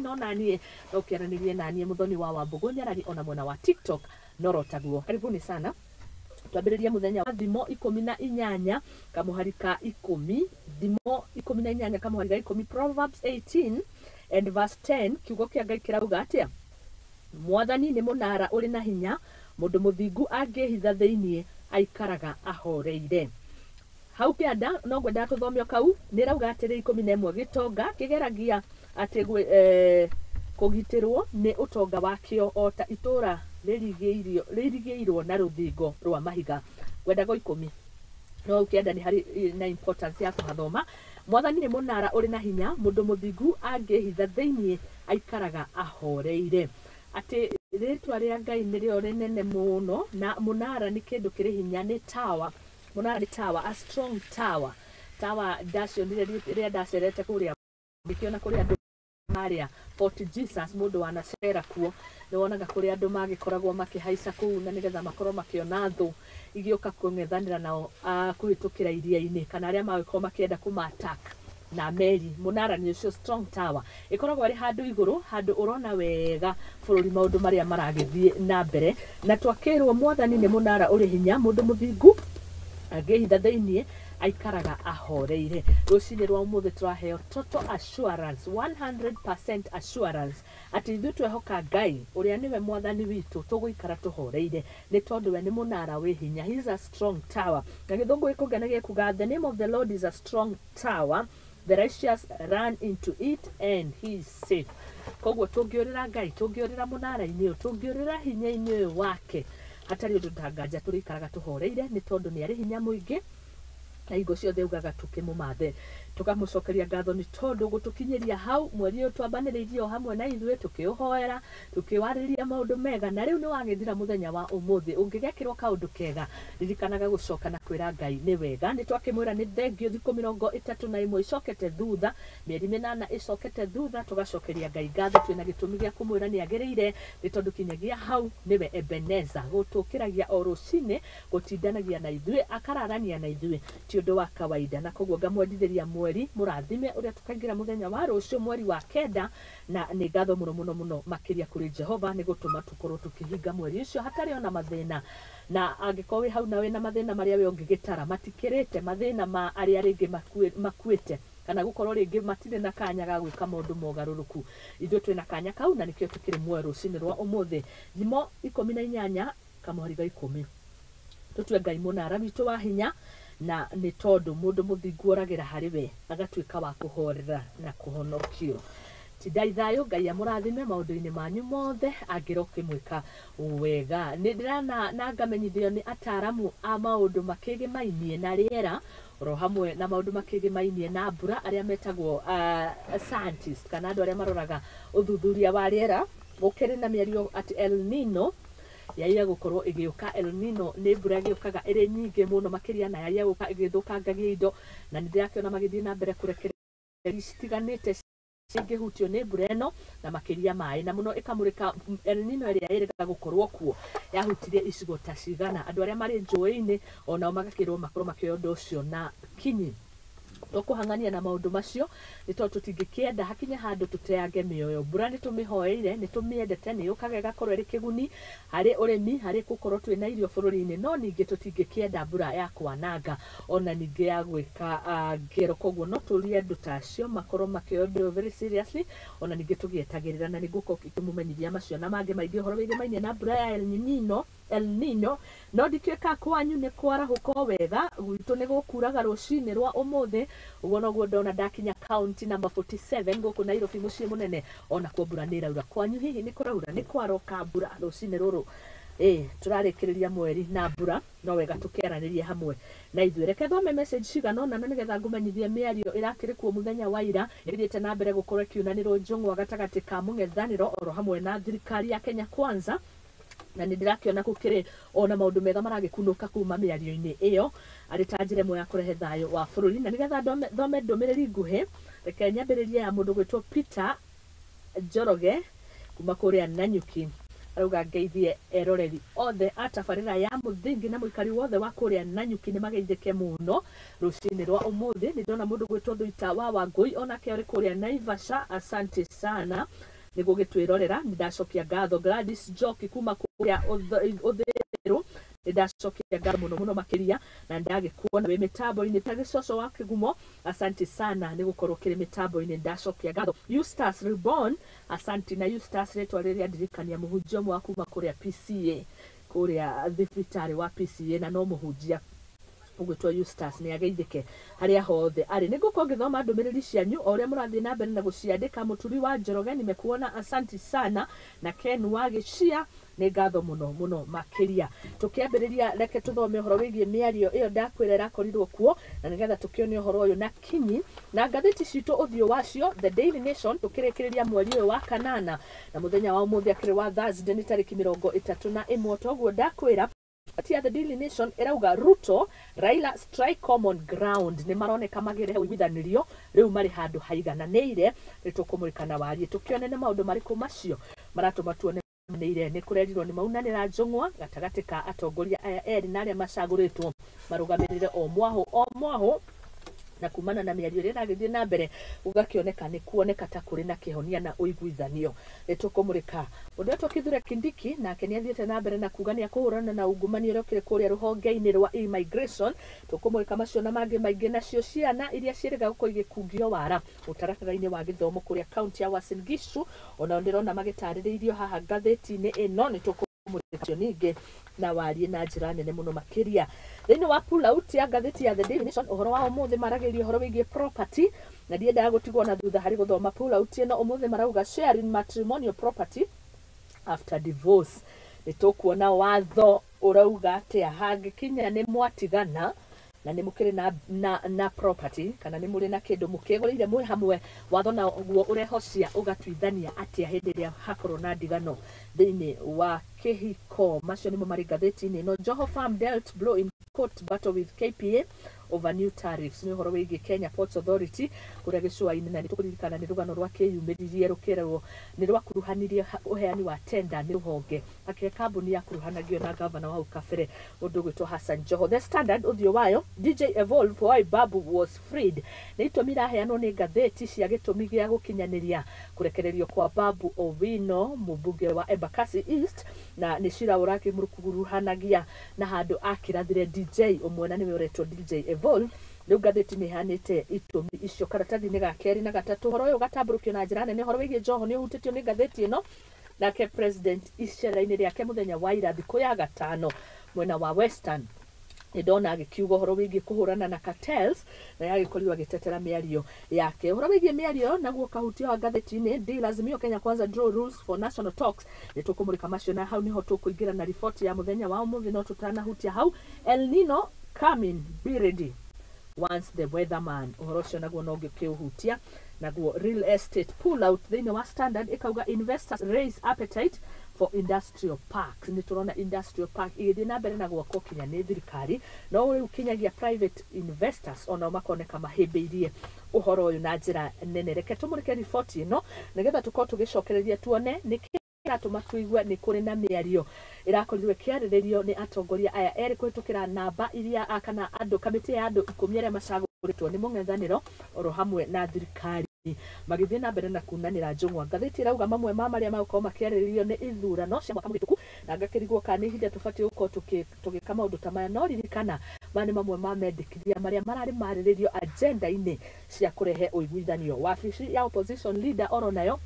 No naniĩ no ũkĩaranĩrie naniĩ Mũthoni wa Wambũgũ Nyarari, ona mwena wa TikTok norotaguo. Karibuni sana. Twambĩrĩrie mũthenya wa Thimo 18 kamũhari ka 10. Thimo 18 kamũhari ga 10, Proverbs 18 and verse 10. Kiugo kĩa Ngai kĩrauga atĩa? Mwathani nĩ mũnara ũrĩ na hinya, mũndũ mũthingu angĩĩhitha thĩinĩ aikaraga ahoreire. Hau kĩanda no ngwendaga tũthome o kau, nĩ ĩrauga atĩrĩ 11, gĩtonga kĩgeragia atĩ kũgitĩrwo nĩ ũtonga wakĩo o ta itũũra rĩirigĩirwo na rũthingo rwa mahiga. Ngwendaga o 10, no hau kĩanda nĩ harĩ na importance ya kũhathoma. Mwathani nĩ mũnara ũrĩ na hinya, mũndũ mũthingu angĩĩhitha thĩinĩ aikaraga ahoreire. Atĩ rĩtwa rĩa Ngai nĩrĩo rĩnene mũno, na mũnara nĩ kĩndũ kĩrĩ hinya, nĩ tower. Mũnara nĩ tower, a strong tower. Tower ndacionire rĩrĩa ndacerete kũrĩa, ngĩkĩona kũrĩa andũ marĩa Fort Jesus, mũndũ wanacera kuo nĩ wonaga kũrĩa andũ magĩkoragwo makĩhaica kũu na nĩgetha makorwo makĩona thũ igĩũka kũng'ethanĩra nao kũhĩtũkĩra iria-inĩ, kana arĩa magĩkorwo makĩenda kũma attack na meri. Mũnara nĩ ũcio strong tower, ĩkoragwo ĩrĩ handũ igũrũ, handũ ũrona wega bũrũri maũndũ marĩa maragĩthiĩ na mbere. Na twakĩrwo Mwathani nĩ mũnara ũrĩ hinya, mũndũ mũthingu angĩhitha thĩinĩ aikaraga ahoreire. Rũcinĩ rwa ũmũthĩ tũraheo total assurance, 100% assurance atĩ ithuĩ twehoka Ngai ũrĩa nĩwe Mwathani witũ tũgũikara tũhoreire, nĩ tondũ we nĩ mũnara wĩ hinya. He is a strong tower. Na gĩthũngũ gĩkũngenagia kuga the name of the Lord is a strong tower, the righteous run into it and he is safe. Koguo tũngĩũrĩra Ngai, tũngĩũrĩra mũnara-inĩ ũyũ, tũngĩũrĩra hinya-inĩ ũyũ wake, hatarĩ ũndũ ndanganja tũrĩikaraga tũhoreire, nĩ tondũ nĩ arĩ hinya mũingĩ na hingo ciothe augaga tũkĩmũmathe. Tũkamũcokeria ngatho nĩ tondũ gũtũkinyĩria hau mweri ũyũ twambanĩrĩirie o hamwe na ithuĩ, tũkĩũhoera, tũkĩwarĩrĩria maũndũ mega, na rĩu nĩ wagĩthira mũthenya wa ũmũthĩ. Ũngĩgekĩrwo kaũndũ kega, ririkanaga gũcoka na kwĩra Ngai nĩ wega. Nĩ twakĩmwĩra nĩ thengio thikũ 31 icokete thutha, mĩeri 8 ĩcokete thutha, tũgacokeria Ngai ngatho twĩna gĩtũmi gĩa kũmwĩra nĩ agĩrĩire, nĩ tondũ kinyagia hau nĩwe Ebeneza, gũtũkĩragia o rũcinĩ, gũtindanagia na ithuĩ, akararania na ithuĩ, ti ũndũ wa kawaida. Na koguo ngamwendithĩria mweri mũrathime ũrĩa tũkaingĩra mũthenya wa rũciũ, mweri wa 9, na nĩ ngatho mũno mũno mũno makĩria kũrĩ Jehova nĩ gũtũma tũkorwo tũkĩhinga mweri ũcio hatarĩ ona mathĩna. Na angĩkorwo wĩ hau na wĩna mathĩna marĩa we ũngĩgĩtara, matikĩrĩte mathĩna ma arĩa rĩngĩ makuĩte, kana gũkorwo rĩngĩ matirĩ na kanya ga gwĩka maũndũ mogarũrũku. Ithuĩ twĩna kanya kau na nĩkĩo tũkĩrĩ muoyo rũcinĩ rwa ũmũthĩ. Thimo 18 kamũhari ga 10, tũtue Ngai mũnara witũ wa hinya, na nĩ tondũ mũndũ mũthingu oragĩra harĩ we agatuĩka wa kũhorera na kũhonokio. Tindai thayũ, Ngai amũrathime maũndũ-inĩ manyu mothe, angĩra ũkĩmwĩka wega. Nĩ ndĩrana na ngamenyithio nĩ ataramu a maũndũ makĩgĩmainie na rĩera oro hamwe na maũndũ makĩgĩmainie na mbura, arĩa metagwo scientist kana andũ arĩa maroraga ũthuthuria wa rĩera. Gũkĩrĩ na mĩario atĩ El Nino yaia gũkorwo ĩgĩũka. El Nino nĩ mbura ĩgĩũkaga ĩrĩ nyingĩ mũno makĩria, na yaia gũka ĩgĩthũkangagia indo, na nĩ ndĩrakĩona magĩthiĩ na mbere kũrekereria citiganĩte cingĩhutio nĩ mbura ĩno na makĩria maĩ, na mũno ĩkamũrĩka El Nino ĩrĩa ĩrĩga gũkorwo kuo yahutirie icigo ta cigana. Andũ arĩa marĩ njũĩ-inĩ onao magakĩrwo makorwo makĩoya ũndũ ũcio na kinyi. Tũkũhang'ania na maũndũ macio nĩ tondũ tũtingĩkĩenda hakinye handũ tũteange mĩoyo. Mbura nĩ tũmĩhoeire, nĩ tũmĩendete, nĩ yũkaga ĩgakorwo ĩrĩ kĩguni harĩ ũrĩmi, harĩ gũkorwo twĩna irio bũrũri-inĩ, no ningĩ tũtingĩkĩenda mbura ya kwananga ona ningĩ ya gwĩka ngero. Koguo no tũrie andũ ta acio makorwo makĩoya ũndũ ũyũ very seriously, ona ningĩ tũgĩetagĩrĩra, na nĩngũkorwo ngĩkĩmũmenyithia macio na mangĩ maingĩ ũhoro wĩgĩmainie na mbura ya El Nino. El Nino. No ndikĩũĩ kwanyu nĩ kwarahũka o wega, gwitũ nĩ gũkuraga rũcinĩ rwa ũmũthĩ. Ũguo noguo ndona ndakinya county number 47 gũkũ Nairobi mũciĩ mũnene, onakuo mbura nĩ ĩraura. Kwanyu hihi nĩ kũraura? Nĩ kwaroka mbura rũcinĩ rũrũ? Tũrarĩkĩrĩria mweri na mbura, no wega tũkĩaranĩrie hamwe na ithuĩ. Reke thome message cigana ũna na nĩgetha ngũmenyithie mĩario ĩrakĩrĩ kuo mũthenya wa ira, ĩthiĩte na mbere gũkorwo ĩkiunanĩrwo njũng'wa gatagatĩ ka mũng'ethanĩro oro hamwe na thirikari ya Kenya Kwanza. Na nĩ ndĩrakĩona gũkĩrĩ ona maũndũ mega maragĩkunũka kuma mĩario-inĩ ĩyo, arĩ ta njĩra ĩmwe ya kũrehe thayũ wa bũrũri. Na nĩgetha thome ndũmĩrĩri nguhĩ, reke nyambĩrĩrie ya mũndũ gwĩtwo Peter Njoroge kuma kũrĩa Nanyuki. Arauga ngeithie eroreri othe a tabarĩra ya mũthingi na mũikari wothe wa kũrĩa Nanyuki nĩ mageithĩke mũno rũcinĩ rwa ũmũthĩ. Nĩ ndona mũndũ gwĩtwo Thuita wa Wangũi onake ũrĩ kũrĩa Naivasha, asante sana nĩ gũgĩtwĩrorera. Nĩ ndacokia ngatho. Gladys Njoki kuma kũrĩa Ũthĩrũ, nĩ ndacokia ngatho mũno mũno makĩria na ndagĩkuona wĩ mĩtambo-inĩ. Ta gĩcoco wa kĩgumo, asante sana nĩ gũkorwo kĩrĩ mĩtambo-inĩ, ndacokia ngatho. Eustace Reborn, asante. Na Eustace rĩtwa rĩrĩa ndirikania mũhunjia ũmwe wa kuma kũrĩa PCA, kũrĩa thibitarĩ wa PCA, na no mũhunjia ũgwĩtwo Eustace, nĩ ageithĩke harĩa hothe arĩ. Nĩ ngũkorwo ngĩthoma ndũmĩrĩri cianyu o ũrĩa mũrathiĩ na mbere na gũciandĩka. Mũturi wa Njoroge, nimekuona, asanti sana. Na Ken wa Gĩcia, nĩ ngatho mũno mũno makĩria. Tũkĩambĩrĩria, reke tũthome ũhoro wĩgiĩ mĩario ĩyo ndakwĩra ĩrakorirwo kuo, na nĩgetha tũkĩone ũhoro ũyũ na kinyi na ngathĩti citũ ũthiũ wacio. The Daily Nation, tũkĩrĩkĩrĩria mweri ũyũ wa kanana na mũthenya wa ũmũthĩ akĩrĩ wa Thursday, nĩ tarĩki 31. Toguo ndakwĩra ya The Daily Nation ĩrauga Ruto Raila strike common ground, nĩ maroneka magĩrehe ũiguithanĩrio rĩu marĩ handũ haigananĩire. Nĩ tũkũmũrĩka na warie tũkĩone nĩ maũndũ marĩkũ macio maratũma tuone nĩire. Nĩ kũrerirwo nĩ maunanĩra njũng'wa gatagatĩ ka atongoria aya erĩ na arĩa macagũrĩtwo marũgamĩrĩre o mwahũ o mwahũ, na kumana na mĩario ĩrĩa ĩragĩthiĩ na mbere gũgakĩoneka nĩ kuoneka ta kũrĩ na kĩhonia na ũiguithanio. Nĩ tũkũmũrĩka mũndũ wetwo Kithure Kindiki, nake nĩ athiĩte na mbere na kuga nĩ akũhũrana na ungumania ũrĩa ũkĩrĩ kũrĩa rũhonge-inĩ rwa immigration. Tũkũmũrĩka macio na mangĩ maingĩ. Nacio ciana iria ciĩrĩga gũkorwo igĩkungio wara mũtaratara-inĩ wa gĩthomo kũrĩa kaunti ya Uasin Gishu, onao ndĩrona magĩtarĩrĩirio haha ngathĩti-inĩ ĩno. Nĩ tũkũmũrĩka ningĩ na warie na njĩra nene mũno makĩria. Thĩinĩ wa pull out ya ngathĩti ya The Daily Nation, ũhoro wa ũmũthĩ maragĩria ũhoro wĩgiĩ property, na ndiendaga gũtigwo na thutha harĩ gũthoma pull out ĩno. Ũmũthĩ marauga sharing matrimonial property after divorce. Nĩ tũkuona watho ũrauga atĩa hangĩkinya nĩ mwatigana na nĩ mũkĩrĩ na property kana nĩ mũrĩ na kĩndũ mũkĩgũrĩire mwĩ hamwe, watho naguo ũrehocia ũgatuithania atĩa hĩndĩ ĩrĩa hakorwo na ndigano thĩinĩ wa kĩhiko. Macio nĩmo marĩ ngathĩti-inĩ ĩno. Joho Farm dealt blow in court battle with KPA over new tariffs, nĩ ũhoro wĩgiĩ Kenya Ports Authority kũrĩa gĩcũa-inĩ, na nĩ tũkũririkana nĩ rũgano rwa kĩyumĩririe rũkĩrwo nĩ rwakuruhanirie ũheani wa tenda nĩ rũhonge akĩhe kambuni yakuruhanagio na gavana wa hau kabere mũndũ ũgwĩtwo Hassan Joho. The Standard ũthiũ wayo, DJ Evolve why Babu was freed, nĩ itũmi iraheanwo nĩ ngathĩti cia gĩtũmi gĩa gũkinyanĩria kũrekererio kwa Babu Owino, mũmbunge wa Embakasi East, na nĩ cira ũrakĩmũkuruhanagia na handũ akĩrathire DJ ũmwe na nĩwe ũretwo DJ Evolve. Rĩu ngathĩti nĩ ĩhanĩte itũmi icio karatathi-inĩ ga kerĩ na gatatũ. Ũhoro ũyũ ũgatambũrũkio na njĩra nene. Ũhoro wĩgiĩ Joho nĩ ũhutĩtio nĩ ngathĩti ĩno, nake president icera-inĩ rĩake mũthenya wa ira thikũ ya gatano mwena wa Western, nĩ ndona agĩkiuga ũhoro wĩgiĩ kũhũrana na cartels, na yagĩkorirwo agĩtetera mĩario yake. Ũhoro wĩgiĩ mĩario naguo kahutio wa ngathĩti-inĩ Deal Azimio Kenya Kwanza draw rules for national talks. Nĩ tũkũmũrĩka macio na hau nĩho tũkũingĩra na riboti ya mũthenya wa ũmũthĩ. No tũtanahutia hau, El Nino coming, be ready once the weatherman, ũhoro ũcio naguo no ngĩkĩũhutia. Naguo real estate pull out thĩinĩ wa Standard ĩkauga investors raise appetite for industrial parks. Nĩ tũrona industrial park igĩthiĩ na mbere na gwakwo kinya nĩ thirikari, no rĩu kinyagia private investors onao makoneka mahĩmbĩirie ũhoro ũyũ na njĩra nene. Reke tũmũrĩke riboti ĩno nĩgetha tũkorwo tũgĩcokereria tuone nĩkĩ kĩratũma tũigue nĩ kũrĩ na mĩario ĩrakorirwo ĩkĩarĩrĩrio nĩ atongoria aya erĩ kũhĩtũkĩra namba iria kana andũ kamĩtĩ ya andũ 10 arĩa macagũrĩtwo nĩ mũng'ethanĩro oro hamwe na thirikari magĩthiĩ na mbere na kunanĩra njũng'wa. Ngathĩti ĩrauga mamwe ma marĩa magũkorwo makĩarĩrĩrio nĩ ithurano cia mwaka mũhĩtũku, na ngakĩrigwo kana nĩ ihinda tũbatiĩ gũkorwo tũgĩka maũndũ ta maya, no ririkana maya nĩ mamwe ma mendekithia marĩa mararĩ marĩrĩrio agenda-inĩ cia kũrehe ũiguithanio. Wabici ya opposition leader oro nayo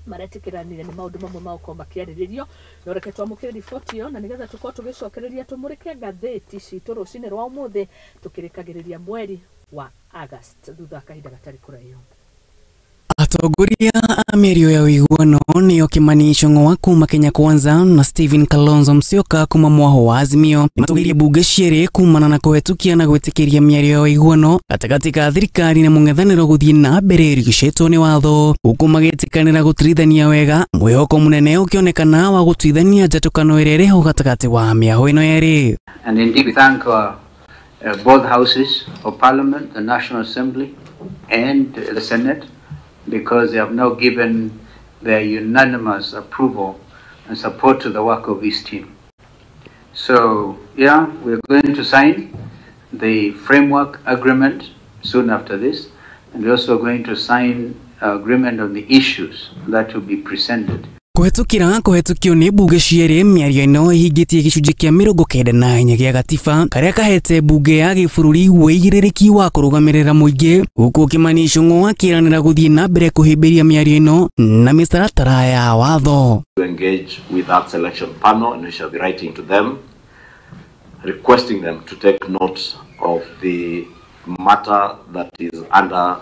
maretĩkĩranire nĩ maũndũ mamwe magũkorwo makĩarĩrĩrio. No reke twamũkĩre riboti ĩyo na nĩgetha tũkorwo tũgĩcokereria tũmũrĩke ngathĩti citũ rũcinĩ rwa ũmũthĩ tũkĩrĩkagĩrĩria mweri wa August thutha wa kahinda gatarĩ kũraihu. Atongoria a mĩario ya ũiguano nĩo Kimani Ichung'wa kuma Kenya Kwanza na Stephen Kalonzo Musyoka kuma mwaho wa Azimio nĩmatũgĩirie mbunge cierĩ kumana na kũhetũkia na gwĩtĩkĩria mĩario ya ũiguano gatagatĩ ka thirikari na mũng'ethanĩro gũthiĩ na mbere ĩrigicĩtwo nĩ watho, huku magĩtĩkanĩra gũtirithania wega, mwĩhoko mũnene ũkĩonekana wa gũtuithania njatũkano ĩrĩa ĩrĩho gatagatĩ wa mĩaho ĩno yerĩ. And indeed we thank both houses of parliament, the National Assembly and the Senate, because they have now given their unanimous approval and support to the work of his team. So, yeah, we're going to sign the framework agreement soon after this, and we're also going to sign agreement on the issues that will be presented. Kũhetũkĩra kũhetũkio nĩ mbunge cierĩ mĩario ĩno ĩhingĩtie gĩcunjĩ kĩa 94 gĩa gatiba karĩa kahete mbunge ya gĩbũrũri wĩigĩrĩrĩki wa kũrũgamĩrĩra mũingĩ gũkũ Kimani Ichung'wa akĩranĩra gũthiĩ na mbere kũhĩmbĩria mĩario ĩno na mĩtaratara ya watho. To engage with that selection panel, and we shall be writing to them requesting them to take note of the matter that is under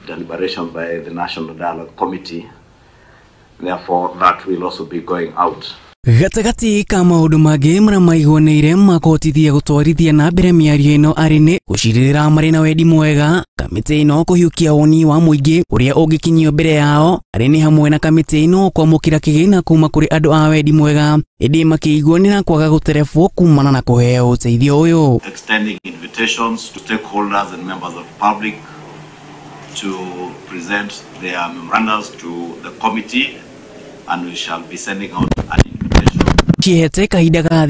deliberation by the National Dialogue Committee. Therefore, that will also be going out. Gatagatĩ ka maũndũ mangĩ marĩa maiguanĩire makũhotithia gũtwarithia na mbere mĩario ĩno arĩ nĩ gũcirĩra marĩ na wendi mwega, kamĩtĩ ĩno kũhiũkia woni wa mũingĩ ũrĩa ũngĩkinyio mbere yao arĩ nĩ hamwe na kamĩtĩ ĩno kwamũkĩra kĩgĩna kuma kũrĩ andũ a wendi mwega ĩndĩ makĩiguanĩra kwaga gũterebwo kumana na kũheo ũteithio ũyũ. Extending invitations to stakeholders and members of the public to present their memorandums to the committee, and we shall be sending out an invitation. Cihete kahinda ga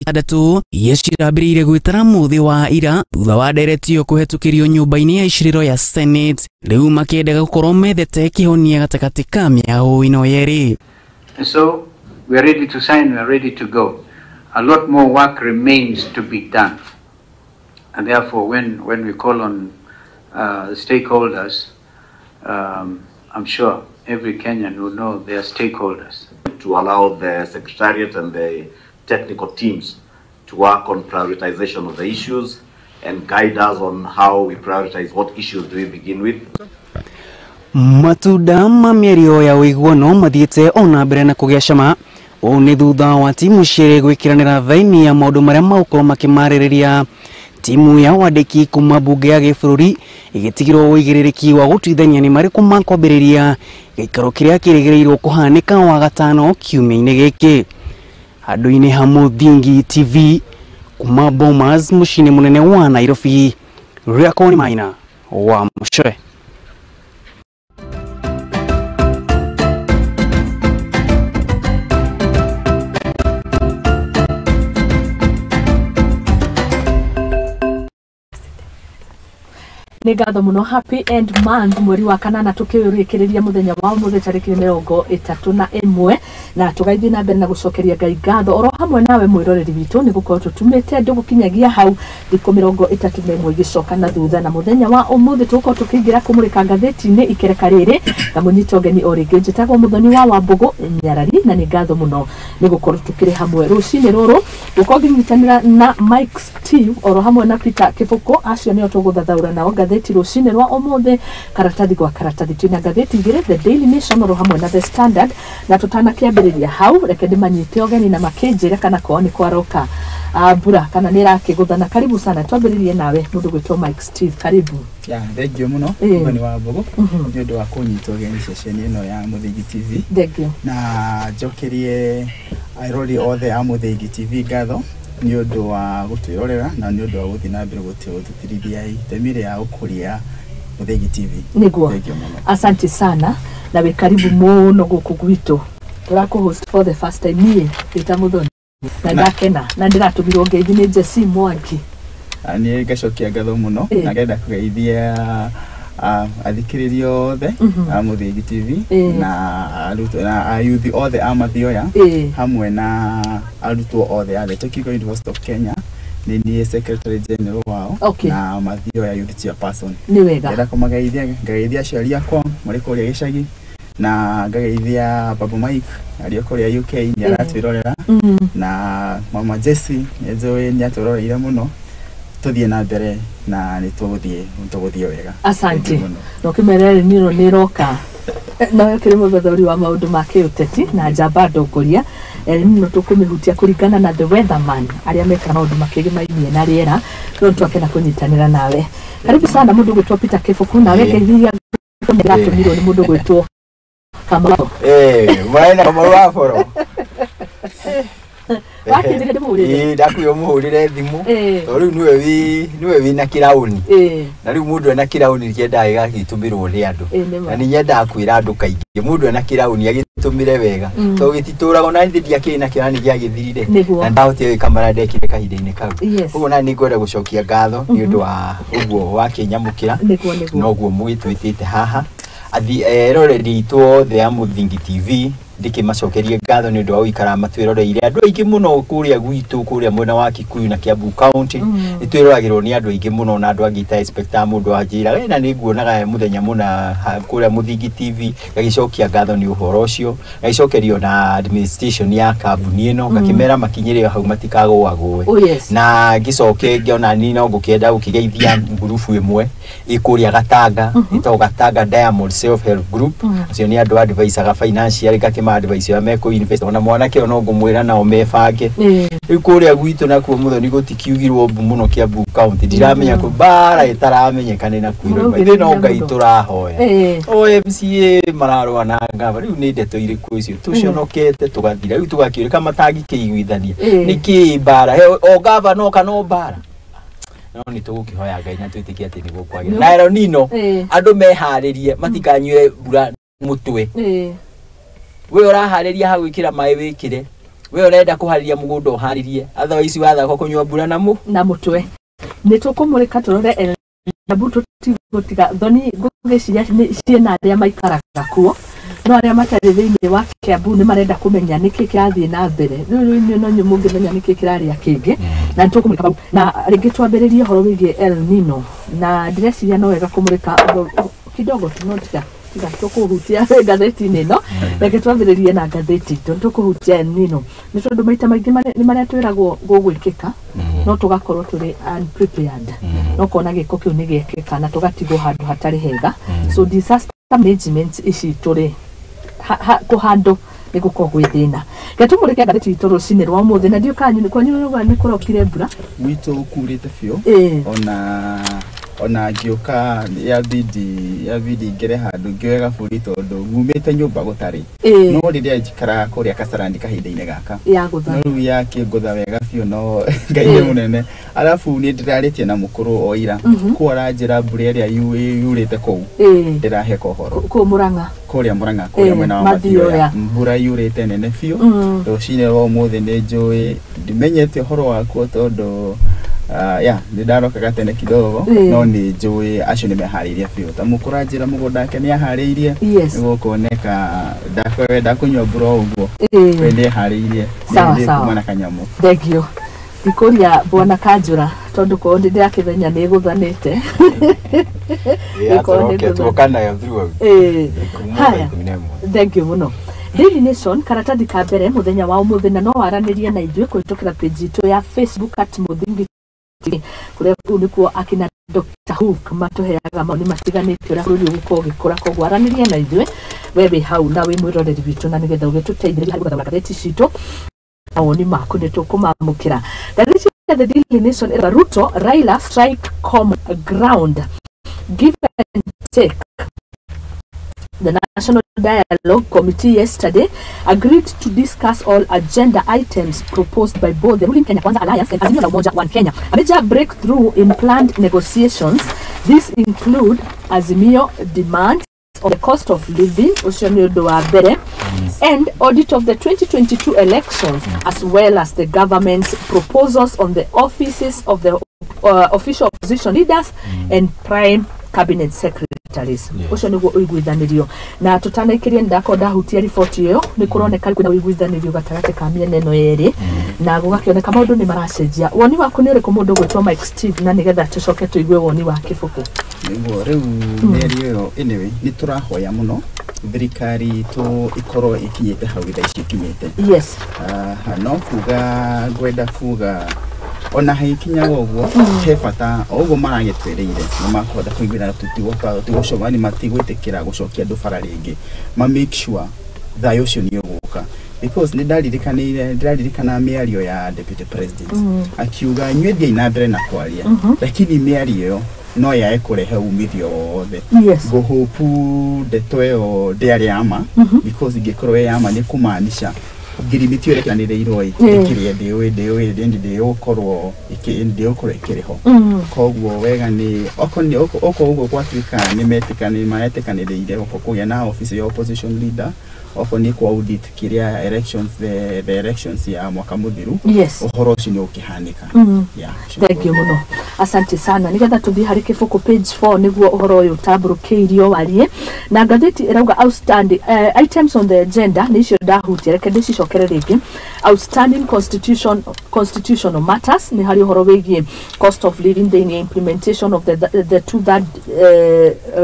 ithatũ iria cirambĩrĩirie gwĩtara mũthĩ wa ira thutha wa ndereti ĩyo kũhetũkĩrio nyũmba-inĩ ya icirĩro ya Senate rĩu makĩendaga gũkorwo methete kĩhonia gatagatĩ ka mĩahũ ĩno yerĩ. And so we are ready to sign, we are ready to go. A lot more work remains to be done. And therefore when we call on stakeholders, I'm sure every Kenyan will know their stakeholders. To allow the Secretariat and the technical teams to work on prioritization of the issues and guide us on how we prioritize what issues do we begin with. Matunda ma mĩario ya ũiguano mathiĩte ona mbere na kũgĩa cama ũũ nĩ thutha wa timu cierĩ gwĩkĩranĩra thaini ya maũndũ marĩa magũkorwo makĩmarĩrĩria. Timu ya wandĩki kuma mbunge ya gĩbũrũri ĩgĩtigĩrwo ũigĩrĩrĩki wa gũtuithania nĩ marĩkũ makwambĩrĩria gĩikaro kĩrĩa kĩrĩgĩrĩirwo kũhanĩka wa gatano kiumia-inĩ gĩkĩ. Handũ-inĩ ha Mũthingi TV kuma Bomas mũciĩ-inĩ mũnene wa Nairobi, Rĩakwa nĩ Maina wa Mũcere. Nĩ ngatho mũno. Happy end month, mweri wa kanana tũkĩũrĩkĩrĩria mũthenya wa ũmũthĩ tarĩki 31 na tũgaithiĩ na mbere na gũcokeria Ngai ngatho oro hamwe nawe mwĩroreri witũ nĩ gũkorwo tũtumĩte ndũgũkinyagia hau thikũ 31 igĩcoka na thutha. Na mũthenya wa ũmũthĩ tũgũkorwo tũkĩingĩra kũmũrĩka ngathĩti-inĩ ikereka rĩrĩ na mũnyita ũgeni o rĩngĩ. Njĩtagwo Mũthoni wa Wambũgũ Nyarari na nĩ ngatho mũno nĩ gũkorwo tũkĩrĩ hamwe rũcinĩ rũrũ gũkorwo ngĩnyitanĩra na Mike Steve oro hamwe na Peter Kĩbũkũ, acio nĩo tũgũthathaũra nao ngathĩti rũcinĩ rwa ũmũthĩ karatathi gwa karatathi. Twĩna ngathĩti igĩrĩ, The Daily Nation oro hamwe na The Standard, na tũtanakĩambĩrĩria hau reke ndĩmanyite ũgeni na makĩnjĩre kana kwao nĩ kwaroka mbura kana nĩ ĩrakĩgũthana. Karibu sana, twambĩrĩrie nawe mũndũ gwĩtwo Mike Steve, karibu. Ya, thengio mũno Mũthoni wa Wambũgũ nĩ ũndũ wa kũnyita ũgeni ceceni ĩno ya Mũthingi TV. Thengio. Na njokerie arori othe a Mũthingi TV ngatho nĩ ũndũ wa gũtwĩrorera na nĩ ũndũ wa gũthiĩ na mbere gũtũtirithia itemi rĩa ũkũria Mũthingi TV. Nĩguo, asante sana na wĩ karibu mũno gũkũ gwitũ. Tũrakũ host for the first time niĩ ndĩ ta Mũthoni na ndakena na ndĩratũmirwo ngeithi nĩ Jesse Mwangi. Niĩ ngacokia ngatho mũno na ngenda kũgeithia athikĩrĩria othe a Mũthingi TV na arutwo na ayuthi othe a Mathioya hamwe na arutwo othe a the Technical University of Kenya. Nĩ niĩ Secretary General wao na Mathioya Youth Chairperson. Nĩ wega. Ndĩrenda kũmageithia, ngageithia aciari akwa marĩ kũrĩa gĩcagi na ngageithia Baba Mike arĩ kũrĩa UK nĩ aratwĩrorera na Mama Jesse nĩ njũĩ nĩ atwĩroreire mũno. Tũthiĩ na mbere na nĩ tũgũthiĩ wega. Asante. Na ũkĩmerere nĩro nĩroka nawe ũkĩrĩ mũthathaũri wa maũndũ ma kĩũteti na njamba ndongoria nĩno tũkũmĩhutia kũringana na the weatherman arĩa mekaga maũndũ makĩgĩmainie na rĩera no twakena kũnyitanĩra nawe. Karibu sana mũndũ gwĩtwo Peter Kĩbũkũ, nawe ngeithia nĩratũmirwo nĩ mũndũ gwĩtwo Kamau. Maina Kamau wa boro. Wakĩnjĩra ndĩmũhũrĩre. Ĩĩ, ndakwĩra ũmũhũrĩre thimũ tondũ rĩu nĩwe wĩna kĩraũni. Na rĩu mũndũ ena kĩraũni kĩendaga gĩgagĩtũmĩrwo nĩ andũ. Na nĩ nyendaga kwĩra andũ kaingĩ mũndũ ena kĩraũni agĩtũmĩre wega tondũ gĩtitũraga ona niĩ ndiakĩrĩ nakĩo na nĩ gĩagĩthirire na ndahotire gwĩka marĩa ndekire kahinda-inĩ kau. Ũguo na nĩ ngwenda gũcokia ngatho nĩ ũndũ wa ũguo wakĩnyamũkĩra noguo mũgĩtwĩtĩte haha. Eroreri itũ othe a Mũthingi TV ndĩkĩmacokerie ngatho nĩ ũndũ wa gũikara matwĩroreire. Andũ aingĩ mũno kũrĩa gwitũ kũrĩa mwena wa Kikuyu na Kiambu County nĩtwĩroragĩrwo nĩ andũ aingĩ mũno na andũ angĩ ita expectaga mũndũ anjĩraga na nĩ nguonaga mũthenya mũna kũrĩa Mũthingi TV ngagĩcokia ngatho nĩ ũhoro ũcio, ngagĩcokerio na administration ya kambuni ĩno ngakĩmera makinyĩre hau matikagũagũe. Na ngĩcoke ngĩona niĩ no ngũkĩenda gũkĩgeithia ngurubu ĩmwe ĩ kũrĩa Gatanga ĩtagwo Gatanga Diamond Self Help Group. Acio nĩ andũ advice-aga financially ngakĩma advice ũrĩa mekũ invest ona mwanake ũyũ no ngũmwĩra nao mebange. Rĩu kũrĩa gwitũ nakuo Mũthoni gũtikiugirwo mbu mũno Kiambu County ndiramenya kũ mbara ĩtaramenyeka nĩ nakuo ithuĩ no Ngai tũrahoya. O MCA mararũa na ngava rĩu nĩ ndeto irĩkũ icio tũconokete tũgathira rĩu tũgakĩũrĩka matangĩkĩiguithania nĩkĩ mbara o ngava no kana o mbara no nĩ tũgũkĩhoya Ngai na twĩtĩkie atĩ nĩguo kwagĩra. Na El Nino andũ meharĩrie matikanyue mbura mũtwe. We ũraharĩria ha gwĩkĩra maĩ wĩkĩre, we ũrenda kũharĩria mũgũnda ũharĩrie, otherwise wathaka kũnyua mbura na mũtwe. Nĩ tũkũmũrĩka tũrore Kiambu tũtigũtiga thoni ngũgĩciria ciĩna arĩa maikaraga kuo no arĩa matarĩ thĩinĩ wa Kiambu nĩ marenda kũmenya nĩkĩ kĩrathiĩ na mbere. Rĩu inyuĩ no inyuĩ mũngĩmenya nĩkĩ kĩrarĩa kĩngĩ na nĩ tũkũmũrĩka hau. Na rĩngĩ twambĩrĩrie ũhoro wĩgiĩ El Nino na ndĩreciria no wega kũmũrĩka kidogo tu no tiga tũkũhutia ngathĩti-inĩ ĩno. Reke twambĩrĩrie na ngathĩti tondũ tũkũhutia El Nino nĩ tondũ maita maingĩ nĩ marĩa twĩragwo gũgwĩkĩka no tũgakorwo tũrĩ unprepared no kona gĩko kĩu nĩ gĩekĩka na tũgatigwo handũ hatarĩ hega. So disaster management ici tũrĩ kũhandũ nĩ gũkorwo gwĩ thĩna. Reke tũmũrĩke ngathĩti itũ rũcinĩ rwa ũmũthĩ na ndiũ kanyu kwanyu nĩ kũrokire mbura gwitũ kurĩte biũ ona ngĩũka yabidi ngere handũ ngĩoe gaburi tondũ ngumĩte nyũmba gũtarĩ no rĩrĩa njikaraga kũrĩa Kasarani kahinda-inĩ gaka no rĩu yakĩngũtha wega biũ no Ngai nĩ mũnene. Arabu nĩ ndĩrarĩtie na mũkũrũ o ira kũu aranjĩra mbura ĩrĩa yurĩte kũu ndĩrahe kohoro kũu Mũrang'a kũrĩa Mũrang'a kũrĩa mwena wa Mathioya mbura yurĩte nene biũ. Rũcinĩ rwa ũmũthĩ nĩ njũĩ ndimenyete ũhoro wakuo tondũ ya nĩ gatene kidogo no nĩ njũĩ acio nĩ meharĩirie biũ ta mũkũranjĩra mũgũnda wake nĩ aharĩirie nĩgũkuoneka ndakũnyua mbura ũguo we nĩ eharĩirie nĩ kuma na kanyamũ. Thank you. Ndikũria bwana Kanjũra tondũ korwo nĩ ndĩrakĩmenya nĩ ĩgũthanĩte. Haya, thank you mũno. Daily Nation karatathi ka mbere mũthenya wa ũmũthĩ na no waranĩrie na ithuĩ kũhĩtũkĩra page itũ ya Facebook at Mũthingi TV kũrĩa kũu nĩkuo akina Dr. Hook matũheaga maoni matiganĩte ũrĩa bũrũri ũgũkorwo ũgĩkũra koguo aranĩria na ithuĩ we wĩ hau na wĩ mwĩroreri witũ na nĩgetha ũgĩtũteithĩrĩria harĩ gũthoma ngathĩti citũ mawoni maku nĩ tũkũmamũkĩra. Ngathĩti ya The Daily Nation ĩrauga Ruto Raila strike common ground, give and take. The National Dialogue Committee yesterday agreed to discuss all agenda items proposed by both the ruling Kenya Kwanza Alliance and Azimio la Umoja One Kenya. A major breakthrough in planned negotiations. These include Azimio demands on the cost of living, ũcio nĩ ũndũ wa mbere, and audit of the 2022 elections, as well as the government's proposals on the offices of the official opposition leaders and prime cabinet secretaries. Ũcio nĩguo ũiguithanĩrio na tũtanaikĩrie ndakorwo ndahutia riboti ĩyo nĩ kũroneka kwĩna ũiguithanĩrio gatagatĩ ka mĩena ĩno yerĩ na gũgakĩoneka maũndũ nĩ maracenjia. Woni waku nĩ ũrĩkũ mũndũ ũgwĩtwo Mike Steve na nĩgetha tũcoke tũigue woni wa Kĩbũkũ? Nĩguo rĩu mĩario ĩyo anyway nĩ tũrahoya mũno thirikari itũ ĩkorwo ĩkinyĩte hau thaa ici ĩkinyĩte. Yes. No kuga ngwenda kuga ona haikinyaga ũguo he bata o ũguo maragĩtwĩrĩire nĩ makũhota kũiguithana tũtigũcemania matigwĩtĩkĩra gũcokia andũ bara rĩngĩ ma make sure thayũ ũcio nĩ ũgũka because nĩ ndĩraririkana mĩario ya deputy president akiuga inyuĩ thiĩi na mbere na kwaria lakini mĩario ĩyo no yae kũrehe umithio wothe. Ngũhũpu ndeto ĩyo ndĩarĩ ya ma because ingĩkorwo ĩ ya ma nĩ kũmaanisha Ngirimiti ĩrĩa ĩkanĩrĩirwo ĩkĩrĩ ndĩũkorwo ĩkĩrĩ ho. Koguo wega nĩ okorwo ũguo gwatuĩka nĩ maretĩkanĩrĩire kũgĩa na office ya opposition leader, okorwo nĩ kwa audit kĩrĩa elections the elections ya mwaka mũthiru, ũhoro ũcio nĩ ũkĩhanĩka. Thank you mũno, asante sana. Nĩgetha tũthiĩ harĩ kĩbũkũ page 4 nĩguo ũhoro ũyũ ũtambũrũkĩirio warie na ngathĩti ĩrauga outstanding items on the agenda nĩ icio ndahutia, reke ndĩcicokere rĩngĩ. Outstanding constitutional matters nĩ harĩ ũhoro wĩgiĩ cost of living, the implementation of the two-third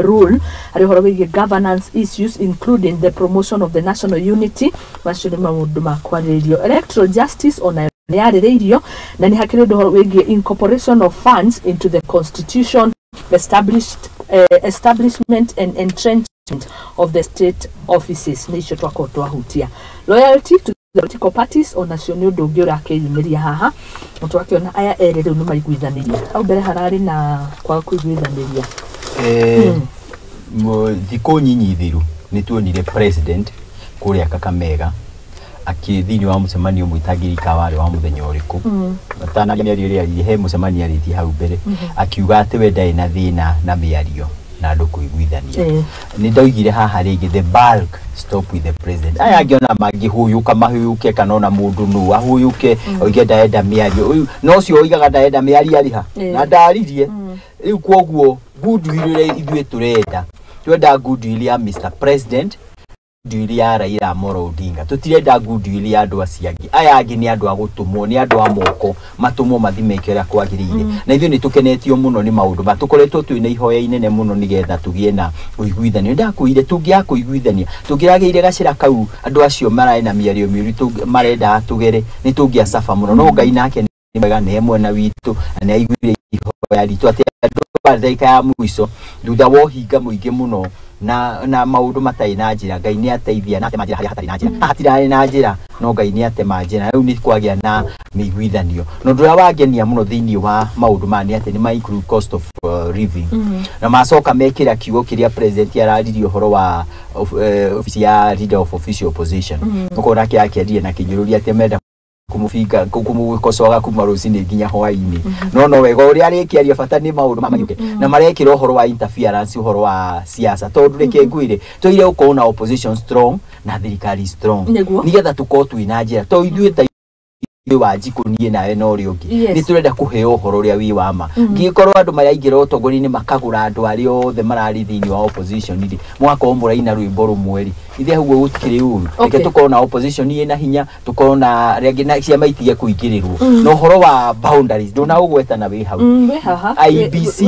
rule, harĩ ũhoro wĩgiĩ governance issues including the promotion of the national unity, macio nĩ maũndũ ma kwarĩrĩrio. Electoral justice ona nĩ yarĩrĩirio, na nĩ hakĩrĩ ũndũ wĩgiĩ incorporation of funds into the constitution, establishment and entrenchment of the state offices, nĩ icio twakorwo twahutia. Loyalty to the political parties onacio nĩ ũndũ ũngĩ ũrakĩyumĩria haha, na twakĩona aya erĩ rĩu nĩ maiguithanĩria. Hau mbere hararĩ na kwaga kũiguithanĩria. Thikũ nyinyi thiru nĩ tuonire president kũrĩa Kakamega akĩ thĩinĩ wa mũcemanio mwĩtangĩrika warĩ wa mũthenya ũrĩkũ, atanaria mĩario ĩrĩa aririe, he mũcemanio arĩtie hau mbere akiuga atĩ we ndarĩ na thĩna na mĩario na andũ kũiguithania. Nĩ ndoigire haha rĩngĩ the bulk stop with the president. Aya angĩ ona mangĩhũyũka mahũyũke, kana ona mũndũ nũ ahũyũke oige ndarenda mĩario, no ũcio oigaga ndarenda mĩario arĩ ha na ndaririe. Rĩu koguo goodwill ĩrĩa ithuĩ tũrenda, twenda goodwill ya Mr President, goodwill ya Raila Amolo Odinga, tutirenda goodwill ya andũ acio angĩ. Aya angĩ nĩ andũ a gũtũmwo, nĩ andũ a moko matũmwo mathi meke ũrĩa kwagĩrĩire. Na ithuĩ nĩ tũkenetio mũno nĩ maũndũ ma tũkoretwo twĩna ihoya inene mũno nĩgetha tũgĩe na ũiguithanio. Ndakwĩrire tũngĩaga kũiguithania tũngĩragĩire gacĩra kau andũ acio mararĩ na mĩario mĩũru marendaga tũgere, nĩ tũngĩacaba mũno. No Ngai nake nĩ mwega, nĩ mwena witũ na nĩ aiguire ihoya ritũ atĩ andũ a ndagĩka ya mũico thutha wa ũhinga mũingĩ mũno na maũndũ matarĩ na njĩra, Ngai nĩ ateithia na atema njĩra harĩa hatarĩ na njĩra. Haha hatirarĩ na njĩra, no Ngai nĩ atema njĩra. Rĩu nĩ kwagĩa na mĩiguithanio. Na ũndũ ũrĩa wangenia mũno thĩinĩ wa maũndũ maya nĩ atĩ nĩ ma include cost of living, na macoka mekĩra kiugo kĩrĩa president araririe ũhoro wa office ya leader of official opposition. Ũkona nake akĩaria na kĩnyũrũria atĩ menda kumubinga kumũkocoga kuma rũcinĩ nginya hwaĩ-inĩ. No wega ũrĩa arĩkĩaria bata nĩ maũndũ mamanyuke na marekĩra ũhoro wa interference, ũhoro wa siasa, tondũ reke ngwĩre tũire gũkorwo na opposition strong na thirikari strong nĩgetha tũkorwo twĩna njĩra, to ithuĩ ta Wanjikũ niĩ nawe na ũrĩa ũngĩ nĩ tũrenda kũheo ũhoro ũrĩa wĩ wa ma. Ngĩkorwo andũ maraingĩra ũtongoria-inĩ makagũra andũ arĩa othe mararĩ thĩinĩ wa opposition rĩ, mũgakorwo mũraina rwĩmbo rũmwe rĩ, ithe ũguo gũtikĩrĩ ũru. Reke tũkorwo na opposition ĩna hinya, tũkorwo na arĩa angĩ na ciama itige kũingĩrĩrwo. Na ũhoro wa boundaries ndũnaũgweta wĩ hau IEBC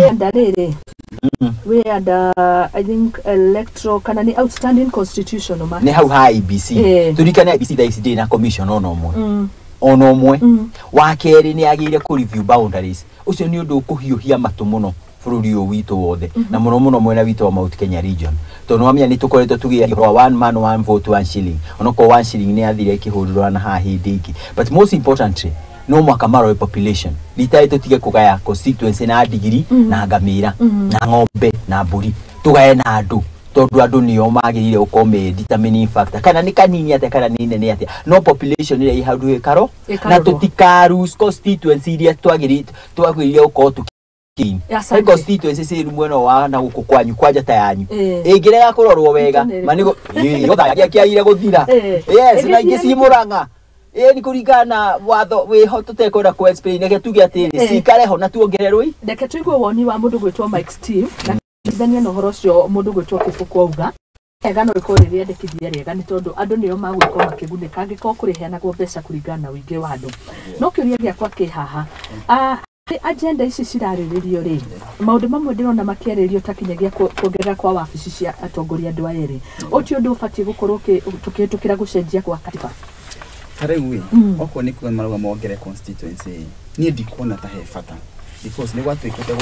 we under I think electoral kana ni outstanding constitutional matters nĩ hau ha IEBC. Tũririkane IEBC thaa ici ndĩrĩ na commission ona ũmwe, ona ũmwe. Wa kerĩ nĩ agĩrĩire kũ review boundaries, ũcio nĩ ũndũ ũkũhiũhia matũ mũno bũrũri ũyũ witũ wothe, na mũno mũno mwena witũ wa Mount Kenya region, tondũ wamenya nĩ tũkoretwo tũgĩaria ũhoro wa one man one vote one shilling, onokorwo one shilling nĩ yathire ĩkĩhũrĩrwo na haha hĩndĩ ĩngĩ, but most importantly no mwaka marore population rita rĩ tũtige kũgaya constituency na ndigiri na ngamĩra na ng'ombe na mbũri, tũgaye na andũ, tondũ andũ nĩo magĩrĩire gũkorwo me determining factor, kana nĩ kanini atĩa kana nĩ nene atĩa, no population ĩrĩa ĩ handũ ĩkarwo, na tũtikaruse constituency iria twagĩrĩire gũkorwo tũkĩ constituency ciĩ mwena wa na gũkũ kwanyu kwanja ta yanyu ĩngĩrega kũrorwo wega manigo gĩakĩagire gũthira. Yes, na ingĩ ci Mũrang'a ĩ nĩ kũringana na watho wĩho tũtekwenda kũ explain, reke tuge atĩrĩ cikare ho na tuongererwo. Reke tũigue woni wa mũndũ gwĩtwo Mike Steve na ithania na ũhoro ũcio mũndũ gwĩtwo Kĩbũkũ auga ega no rĩkorwo rĩ rĩendekithia rĩega nĩ tondũ andũ nĩo magũkorwo makĩgunĩka angĩkorwo kũrĩheanagwo mbeca kũringana na ũingĩ wa andũ. No kĩũria gĩakwa kĩ haha, agenda ici cirarĩrĩrio rĩ, maũndũ mamwe ndĩrona makĩarĩrĩrio ta kinyagia kuongerera kwa wabici cia atongoria andũ aya erĩ, ũti ũndũ ũbatiĩ gũkorwo tũkĩhĩtũkĩra gũcenjia kwa katiba? Ta rĩu ĩ okorwo nĩ kuga marauga mongerere constituency, niĩ ndikuona ta he bata, because nĩ gwatuĩkĩte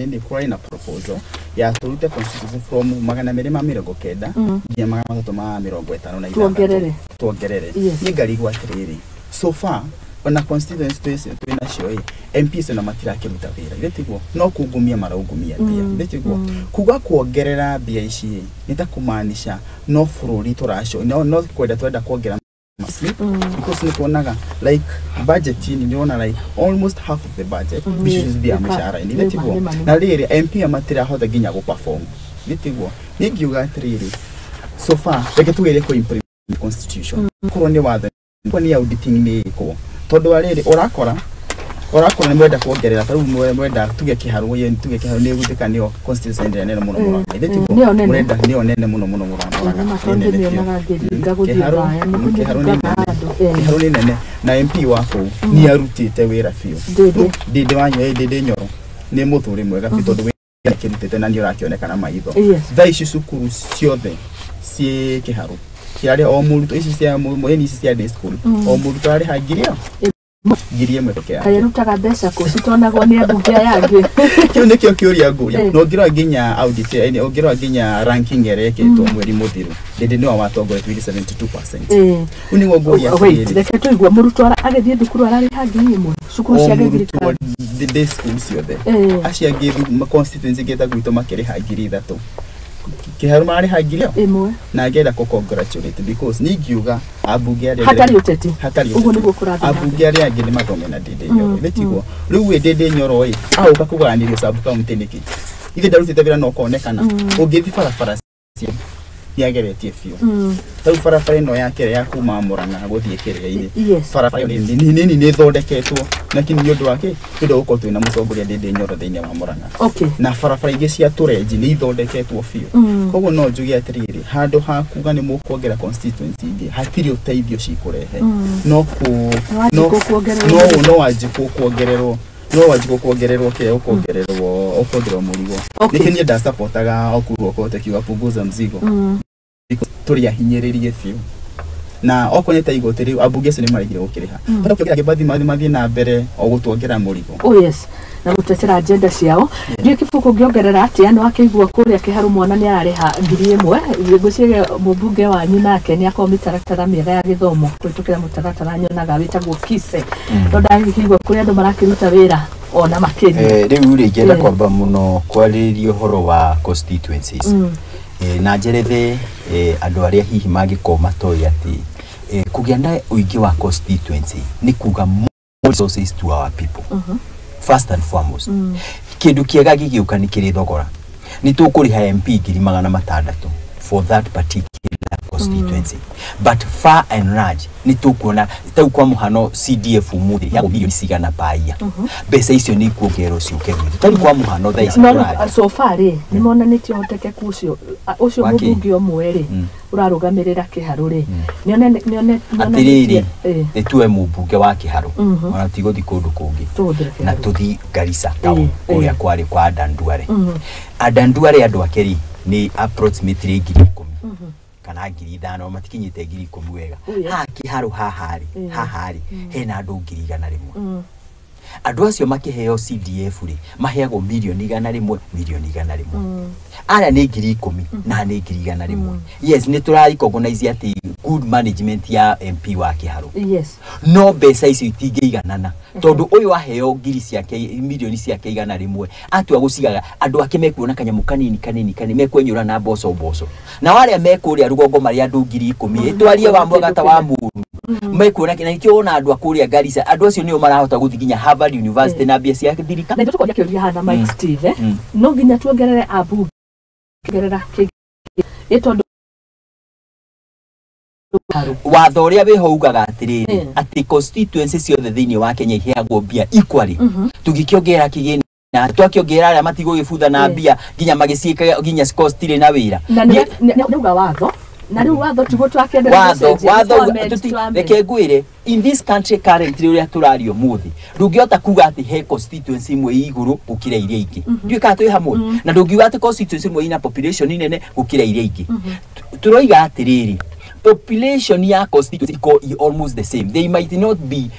nĩ kũrarĩ na proposal ya tũrute constituency from 290 nginya 356 tuongerere. Niĩ ngarigwo atĩrĩrĩ, so far ona constituency twĩ nacio ĩ MPs ona matirakĩruta wĩra, ithe tiguo no kungumia maraungumia mbia, ithe tiguo kuga kuongerera mbia ici nĩ ta kumaanisha no bũrũri tũraco no kwenda twenda kuongerera honestly, because nĩ tuonaga like budget ni nĩwona like almost half of the budget bicio cithiaga mĩcara-inĩ, nĩ tiguo? Na rĩrĩ MP matirahota nginya gũ perform, nĩ tiguo? Niĩ ngiuga atĩrĩrĩ, so far reke tugerie kũ implement constitution, korwo nĩ watho nĩ auditing nĩ ĩkwo, tondũ wa rĩrĩ ũrakora nĩ mwenda kuongerera, ta rĩu mwenda tuge Kĩharũ, ye tuge Kĩharũ nĩ gũtuĩka nĩyo constituency nene mũno mũno, nĩ tiguo? Mwenda nĩyo nene mũno mũno mũno, Kĩharũ nĩ nene na MP wa kũu nĩ arutĩte wĩra biũ. Ndĩndĩ wanyu Ndĩndĩ Nyoro nĩ mũthuri mwega biũ, tondũ wĩra akĩrutĩte na nĩ ũrakĩoneka na maitho. Thaa ici cukuru ciothe ciĩ Kĩharũ kĩarĩa o mũrutwo, ici cia mũeni, ici cia day school, o mũrutwo arĩha ngiri 1,000 peke yake. Kayarutaga mbeca kũ citonagwo nĩ ambunge aya angĩ? Kĩu nĩkĩo kĩũria ngũria. Na ũngĩrora nginya audit, ũngĩrora nginya ranking ĩrĩa ĩkĩtwo mweri mũthiru, Ndĩndĩ nĩwe watongoretie with 72%. Rĩu nĩguo ngũria atĩrĩrĩ, reke tũigue mũrutwo agĩthiĩ thukuru ararĩha 1,000 cukuru cia gĩthirikari, day school ciothe, acio angĩ constituency ingĩ ta gwitũ makĩrĩha 3,000, Kĩharũ mararĩha 1,000, na ngenda kũ congratulate because niĩ ngiuga ambunge arĩa hatarĩ ũteti, ũguo nĩguo kũrathiĩ, ambunge arĩa angĩ nĩ mathome na Ndĩndĩ Nyoro, nĩ tiguo? Rĩu wĩ Ndĩndĩ Nyoro ĩ aũka kũgayanĩrio sub county nĩkĩ? Ithe ndarutĩte wĩra no konekana. Ũngĩthiĩ barabara cia nĩageretie biũ, ta rĩu barabara ĩno ya kĩrĩa ya kuma Murang'a gũthiĩ kĩrĩa-inĩ, barabara ĩyo nini nĩ ĩthondeketwo, lakini nĩ ũndũ wa kĩ? Nĩ ũndũ wa gũkorwo twĩna mũtongoria Ndĩndĩ Nyoro thĩinĩ wa Murang'a, na barabara ingĩ cia tũrenji nĩ ithondeketwo biũ. Koguo no njuge atĩrĩrĩ, handũ ha kuga nĩ mũkuongerera constituency ingĩ, hatirĩ ũteithio cikũrehe, no no Wanjikũ kuongererwo, no Wanjikũ kuongererwo kĩrĩa ũkuongererwo mũrigo. Nĩkĩ niĩ ndasapotaga Okuru Okoth kiuga punguza mzigo, tũrĩ ahinyĩrĩrie biũ, na okorwo nĩ ta igoti rĩu ambunge acio nĩ maregire gũkĩrĩha, tondũ kĩongerera kĩbathi mathiĩ na mbere o gũtuongerera mũrigo. Oh yes, na gũtetera agenda ciao. Ndiũĩ Kĩbũkũ ũngĩongerera atĩa, nĩ wakĩigua kũrĩa Kĩharũ mwana nĩ ararĩha 1,000, ngwĩciria mũmbunge wanyu nake nĩ akorwo mĩtaratara mĩega ya gĩthomo kũhĩtũkĩra mũtaratara nyonaga wĩtagwo KISE, no ndagĩkĩigua kũrĩa andũ marakĩruta wĩra ona makĩria. Rĩu rĩ ingĩenda kwamba mũno kwarĩrĩria ũhoro wa constituencies, na njerethe andũ arĩa hihi mangĩkorwo matoĩ atĩ kũgĩa na ũingĩ wa constituency nĩ kuga more resources to our people. First and foremost, kĩndũ kĩega gĩgĩũka nĩ kĩrĩ thogora. Nĩ tũkũrĩha MP 600,000 for that particular constituency, but far and large nĩ tũkuona tau kwa mũhano CDF ũmũthĩ ya bilioni cigana paia, mbeca icio nĩ ikuongererwo ciũke gwitũ. Tau kwa mũhano thaa ici no so far rĩ nĩ monanĩtie ũhotekeku ũcio mũmbunge ũmwe rĩ ũrarũgamĩrĩra Kĩharũ rĩ nĩ atĩrĩrĩ, nĩ tuwe mũmbunge wa Kĩharũ ona tigũthiĩ kũndũ kũngĩ, na tũthiĩ Garissa town kũrĩa kwarĩ kwa Adan Duale. Adan Duale andũ ake rĩ nĩ approximately 10,000 kana 5,000, matikinyĩte 10,000 wega. Haha Kĩharũ haha rĩ, haha rĩ hena andũ 100,000. Andũ acio makĩheo CDF rĩ maheagwo milioni 100, milioni 100. Arĩa nĩ 10,000 na nĩ 100,000. Yes, nĩ tũra recognize atĩ good management ya MP wa Kĩharũ. Yes. No mbeca icio itingĩiganana, tondũ ũyũ aheo ngiri ciake milioni ciake 100 atua gũcigaga andũ ake mekuona kanyamũ kanini kanini kanini, mekwenyũra na mboco mboco, na arĩa mekũrĩa rũgongo marĩa andũ 10,000 ĩtwarie wa mwega ta wa mũru mekuona na nikĩo wona andũ a kũrĩa Garissa andũ acio nĩo marahota gũthiĩ nginya Harvard University na mbia cia thirikari. Na tũkoria kĩũria hana Mike Steve, no nginya tuongerere ambunge ongerera kĩ tondũ watho ũrĩa wĩho ugaga atĩrĩrĩ atĩ constituency ciothe thĩinĩ wa Kenya iheagwo mbia equally, tũngĩkĩongerera kĩgĩna twakĩongerera arĩa matigũgĩbutha na mbia nginya magĩciĩka nginya cikorwo na wĩra. Na nĩ watho na rĩu watho tiguo twakĩenderea watho reke ngwĩre, in this country currently ũrĩa tũraria ũmũthĩ ndũngĩhota kuga atĩ he constituency ĩmwe ĩ igũrũ gũkĩra iria ingĩ, ndiũĩ kana twĩ hamwe, na ndũngiuga atĩ constituency ĩmwe ĩna population nene gũkĩra iria ingĩ. Tũroiga atĩrĩrĩ, population ya constituency iko almost the same, they might not be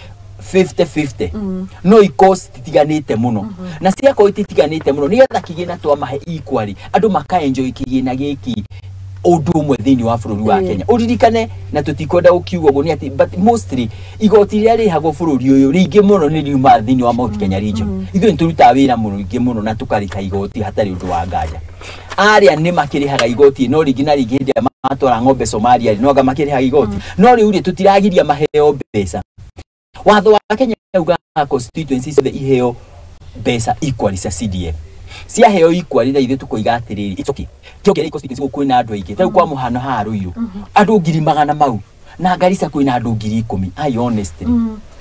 50-50, no ikorwo citiganĩte mũno, na ciakorwo ititiganĩte mũno nĩgetha kĩgĩna twamahe equally andũ makaenjoy kĩgĩna gĩkĩ ũndũ ũmwe thĩinĩ wa bũrũri wa Kenya. Ũririkane na tũtikwenda gũkiuga ũguo nĩ atĩ, but mostly igoti rĩrĩa rĩhagwo bũrũri ũyũ rĩingĩ mũno nĩ riumaga thĩinĩ wa Mount Kenya region. Ithuĩ nĩ tũrutaga wĩra mũingĩ mũno na tũkarĩha igoti hatarĩ ũndũ wa nganja. Arĩa nĩ makĩrĩhaga igoti no rĩngĩ na rĩngĩ hĩndĩ ĩrĩa matwara ng'ombe Somalia no anga makĩrĩhaga igoti. No rĩu rĩ tũtiragiria maheo mbeca. Watho wa Kenya ugaga constituencies ciothe iheo mbeca equally cia CDF. Ciaheo equally na ithuĩ tũkoiga atĩrĩrĩ, it's okay. Kĩongerera constituency gũkũ kwĩna andũ aingĩ. Tarĩu kwa mũhano haha Ruiru andũ 100,000 mau na Garissa kwĩna andũ 10,000. I honestly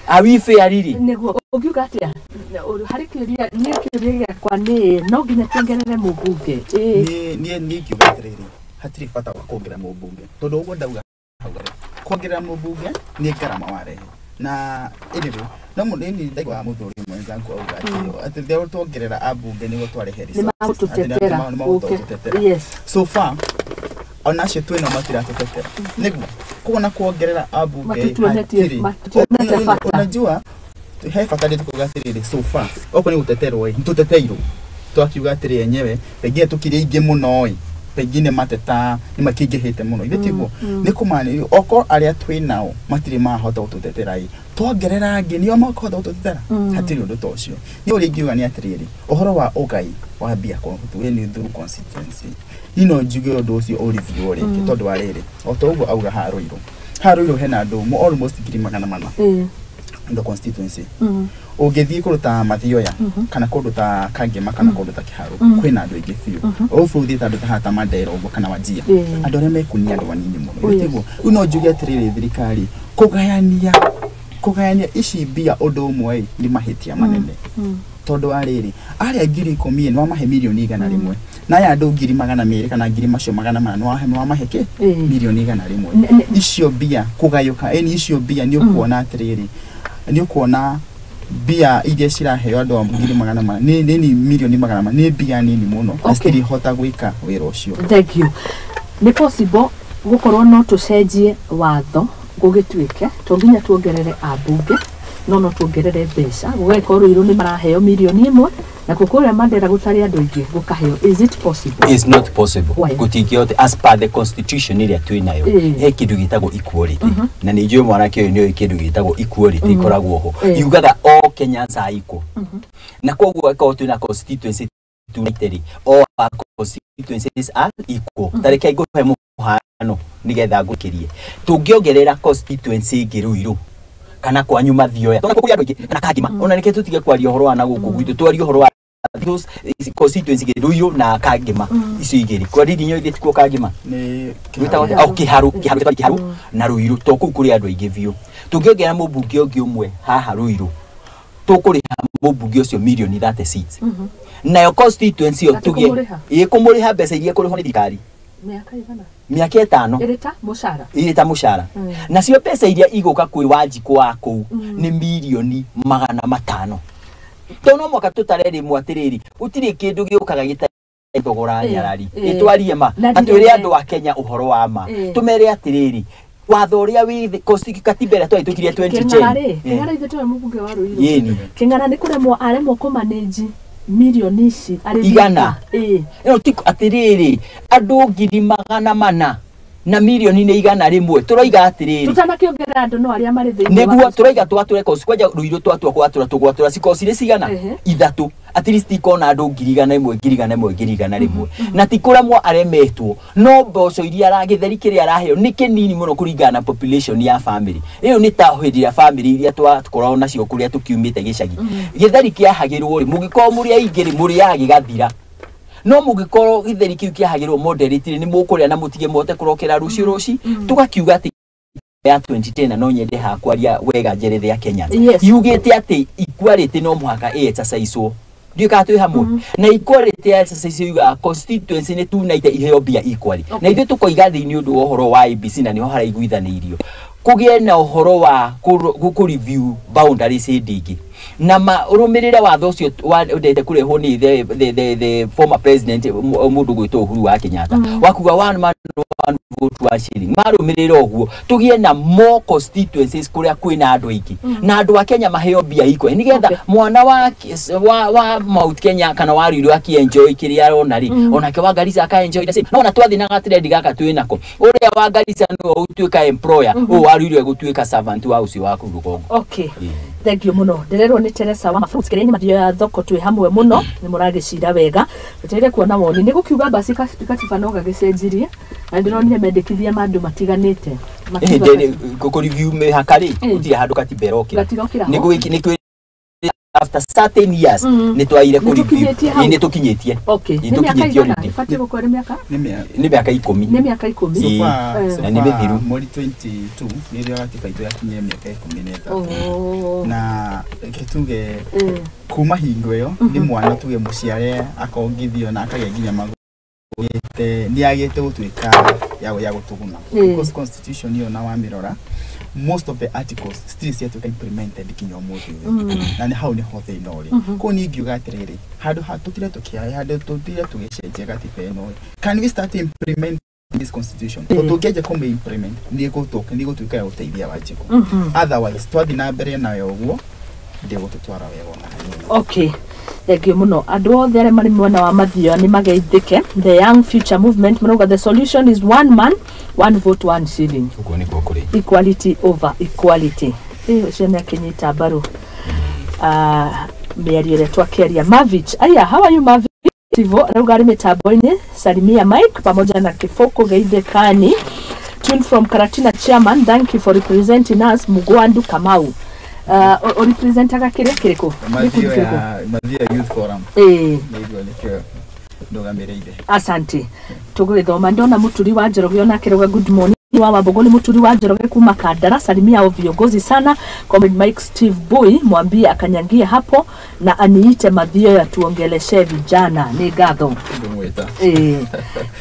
are we fair really? Nĩguo ũngiuga atĩa harĩ kĩũria? Niĩ kĩũria gĩakwa nĩ no nginya tuongerere mũmbunge. Niĩ ingiuga atĩrĩrĩ, hatirĩ bata wa kuongerera mũmbunge tondũ ũguo ndauga hau rĩ, kuongerera mũmbunge nĩ ngarama warehe. Na anyway no mũnini ndaigua mũthuri mwenzangu auga atĩ rĩrĩa tuongerera ambunge nĩguo twarehe resources, nĩ magũtũtetera. Yes. So far ona acio twĩnao matiratũtetera. Nĩguo koguo na kuongerera ambunge hatirĩ. Unajua he bata nĩ tukuga atĩrĩrĩ, so far okorwo nĩ gũteterwo ĩ nĩtũteteirwo, twakiuga atĩrĩ enyewe pengine tũkire aingĩ mũno ĩ pengine mateta nĩ makĩingĩhĩte mũno ithe tiguo nĩ kũmani okorwo arĩa twĩnao matirĩ mahota gũtũtetera ĩ twongerera angĩ nĩo makũhota gũtũtetera. Hatirĩ ũndũ ta ũcio. Niĩ ũrĩa ingiuga nĩ atĩrĩrĩ, ũhoro wa ũgai wa mbia nĩ through constituency, niĩ no njuge ũndũ ũcio ũreview rĩngĩ tondũ wa rĩrĩ o ta ũguo auga haha Ruiru, haha Ruiru hena andũ almost 400,000 the constituency. Ũngĩthiĩ kũndũ ta Mathioya kana kũndũ ta Kangema kana kũndũ ta Kiharu kwĩna andũ aingĩ biũ. Ũbu ũthiĩ ta andũ ta haha ta Mandera ũguo kana Wajir, andũ arĩa mekunia andũ anini mũno. Tiguo rĩu no njuge atĩrĩrĩ, thirikari kũgayania ici mbia ũndũ ũmwe nĩ mahĩtia manene tondũ wa rĩrĩ arĩa 10,000 nĩ wamahe mirioni 100 na aya andũ 200,000 kana 400,000 nĩ wamahe kĩ mirioni 100. Icio mbia kũgayũka ĩni icio mbia nĩ ũkuona atĩrĩrĩ, nĩ ũkuona mbia iria ciraheo andũ a 400,000 nĩ mirioni 400 nĩ mbia nini mũno na citirihota gwĩka wĩra ũcio. Thank you. Nĩ possible gũkorwo no tũcenjie watho gũgĩtuĩke to nginya tuongerere ambunge no tuongerere mbeca gũgagĩkorwo Ruiru nĩ maraheo mirioni 1 na kũrĩa Mandera gũtarĩ andũ aingĩ gũkaheo. Is it possible? It's not possible. Gũtingĩhota as per the constitution ĩrĩa twĩ nayo he kĩndũ gĩtagwo equality na nĩ njũĩ mwanake ũyũ nĩoĩ kĩndũ gĩtagwo equality ĩkoragwo ho yugaga all Kenyans are equal. Na koguo akorwo twĩna constituency 293 all our constituencies are equal. Ta reke ngũhe mũhano nĩgetha ngũkĩrie. Tũngĩongerera constituency ĩngĩ Ruiru kana kwanyu Mathioya tondũ kũrĩ andũ aingĩ kana Kangema, ona nĩkĩo tũtige kwaria ũhoro wa na gũkũ gwitũ, twarie ũhoro wa those constituency Ruiru na Kangema icio igĩrĩ. Kwa riri nyoĩ tikuo Kangema nĩ Kiharu, Kiharu na Ruiru to kũu kũrĩ andũ aingĩ biũ. Tũngĩongerera mũmbunge ũngĩ ũmwe haha Ruiru tũkũrĩha mũmbunge ũcio mirioni 36 nayo constituency ĩyo tũgĩe ĩkũmũrĩha mbeca iria kũrĩhwo nĩ thirikari mĩaka igana mĩaka 5 ĩrĩ ta mũcara, ĩrĩ ta mũcara. Nacio mbeca iria igũka kwĩ Wanjikũ wa kũu nĩ mirioni 500. Tondũ no mwaka tũtare rĩmwe atĩrĩrĩ, gũtirĩ kĩndũ gĩũkaga gĩtarĩ thogora nyarari. Ĩtwarie ma na twĩre andũ a Kenya ũhoro wa ma, tũmere atĩrĩrĩ watho ũrĩa wĩ katiba ĩrĩa twahĩtũkirie 2010. Kĩng'ara ithuĩ tũwe mũmbunge wa Ruiru Kĩng'ara nĩ kũremwo aremwo kũmanage mirioni ici arĩ igana. Ĩno ti atĩrĩrĩ andũ 400,000 na mirioni nĩ 100 tũroiga atĩrĩrĩ tũtanakĩongerera andũ no arĩa marĩ thĩinĩ nĩguo tũroiga twatũre kosi kwanja Ruiru twatua gwatũra tũgwatũra cikosi nĩ cigana 3 at least ikona andũ 100,000 100,000 100,000 na ti kũremwo aremetwo no mboco iria aragĩtheri kĩrĩa araheo nĩ kĩnini mũno kũringana na population ya family ĩyo. Nĩ ta hĩndĩ ya family iria twakoragwo nacio kũrĩa tũkiumĩte gĩcagi gĩtheri kĩahagĩrwo rĩ mũngĩkorwo mũrĩ aingĩ rĩ mũrĩaga gĩgathira, no mũngĩkorwo gĩtheri kĩu kĩahagĩrwo moderate nĩ mũkũrĩa na mũtige mũhote kũrokera rũciũ rũci. Tũgakiuga atĩ ya 2010 na no nyende hakwaria wega njerethea Kenya yugĩte atĩ equality no mũhaka ĩ-exercise-wo. Ndiũĩ kana twĩ hamwe na equality ya exercise yugaga constituency nĩ 290 iheo mbia equally na ithuĩ tũkoiga thĩinĩ ũndũ wa ũhoro wa IEBC na nĩho haraiguithanĩirio kũgĩe na ũhoro wa kũ review boundaries hĩndĩ ĩngĩ na ũrũmĩrĩre watho ũcio wendete kũrehwo nĩ the former president mũndũ gwĩtwo Uhuru wa Kenyatta wa kuga one man one vote 1 shilling marũmĩrĩra ũguo tũgĩe na more constituencies kũrĩa kwĩna andũ aingĩ na andũ a Kenya maheo mbia equal nĩgetha mwana wa Mount Kenya kana wa Ruiru akienjoy kĩrĩa arona rĩ onake wa Garissa aka enjoy the same. No ona twathiĩ na gatrend gaka twĩnako ũrĩa wa Garissa nĩwe ũtuĩka employer ũyũ wa Ruiru egũtuĩka servant wa ũcio wa kũu rũgongo. Okay, thank you muno. Ndĩrerwo nĩ Teresa wa Fruits kĩrĩa mathio ya thoko twĩ hamwe muno nĩ mũragĩcira wega. Tũteire kuona woni nĩ gũkiuga basi katiba no gagĩcenjirie na ndĩronire mendekithia ma andũ matiganĩte. Kũ review mĩhaka rĩ gũtirĩ handũ katiba ĩrokĩra nĩ after certain years nĩ twaire kũ review nĩ tũkinyĩtie. Okay, nĩ mĩaka igana ĩbatiĩ gũkorwo nĩ mĩaka nĩ mĩaka 10 nĩ mĩaka 10 na nĩ mĩthiru mweri 22 nĩrĩo gatiba itũ yakinyire mĩaka 13 na reke tuge kuma hingo ĩyo nĩ mwana tuge mũciare akongithio na akagĩa nginya magũgĩte nĩ agĩte gũtuĩka ya gũtũguna because constitution ĩyo na wamĩrora most of the articles still ciatuĩka implemented nginya ũmũthĩ ũyũ na nĩ hau nĩho thĩna ũrĩ. Kũu niĩ ingiuga atĩrĩrĩ handũ ha tũtire tũkĩaria handũ tũtire tũgĩcenjia gatiba ĩno can we start implement this constitution tondũ tũngĩanjia kũmĩ implement nĩ ĩgũtuĩka ya gũteithia Wanjikũ otherwise twathiĩ na mbere nayo ũguo ndĩgũtũtwara wega ona hanini. Okay, thank you muno. Andũ othe arĩa marĩ mwena wa Mathioya nĩ mageithĩke. The Young Future Movement marauga the solution is one man one vote one shilling. Ũguo nĩguo kũrĩ. Equality over equality. Ũcio nĩ akĩnyita mbaru mĩario ĩrĩa twakĩaria. Mavich, aya, how are you Mavich? Tivo arauga arĩ mĩtambo-inĩ. Salimia Mike pamoja na Kiboko Geithĩkani. Tune from Karatina chairman, thank you for representing us. Mugwandu Kamau. O representaga kĩrĩa kĩrĩkũ? Mathioya Youth Forum. Nĩguo nĩkĩo ndũgamĩrĩire. Asante. Tũgũgĩthoma ndona Mũturi wa Njoroge onake rauga good morning wa Wambũgũ nĩ Mũturi wa Njoroge kuma Kandara. Salimia o viongozi sana. Comrade Mike Steve Boy mwambie akanyangie hapo na aniite Mathioya tuongeleshe vijana. Nĩ ngatho. Ndũmwĩta.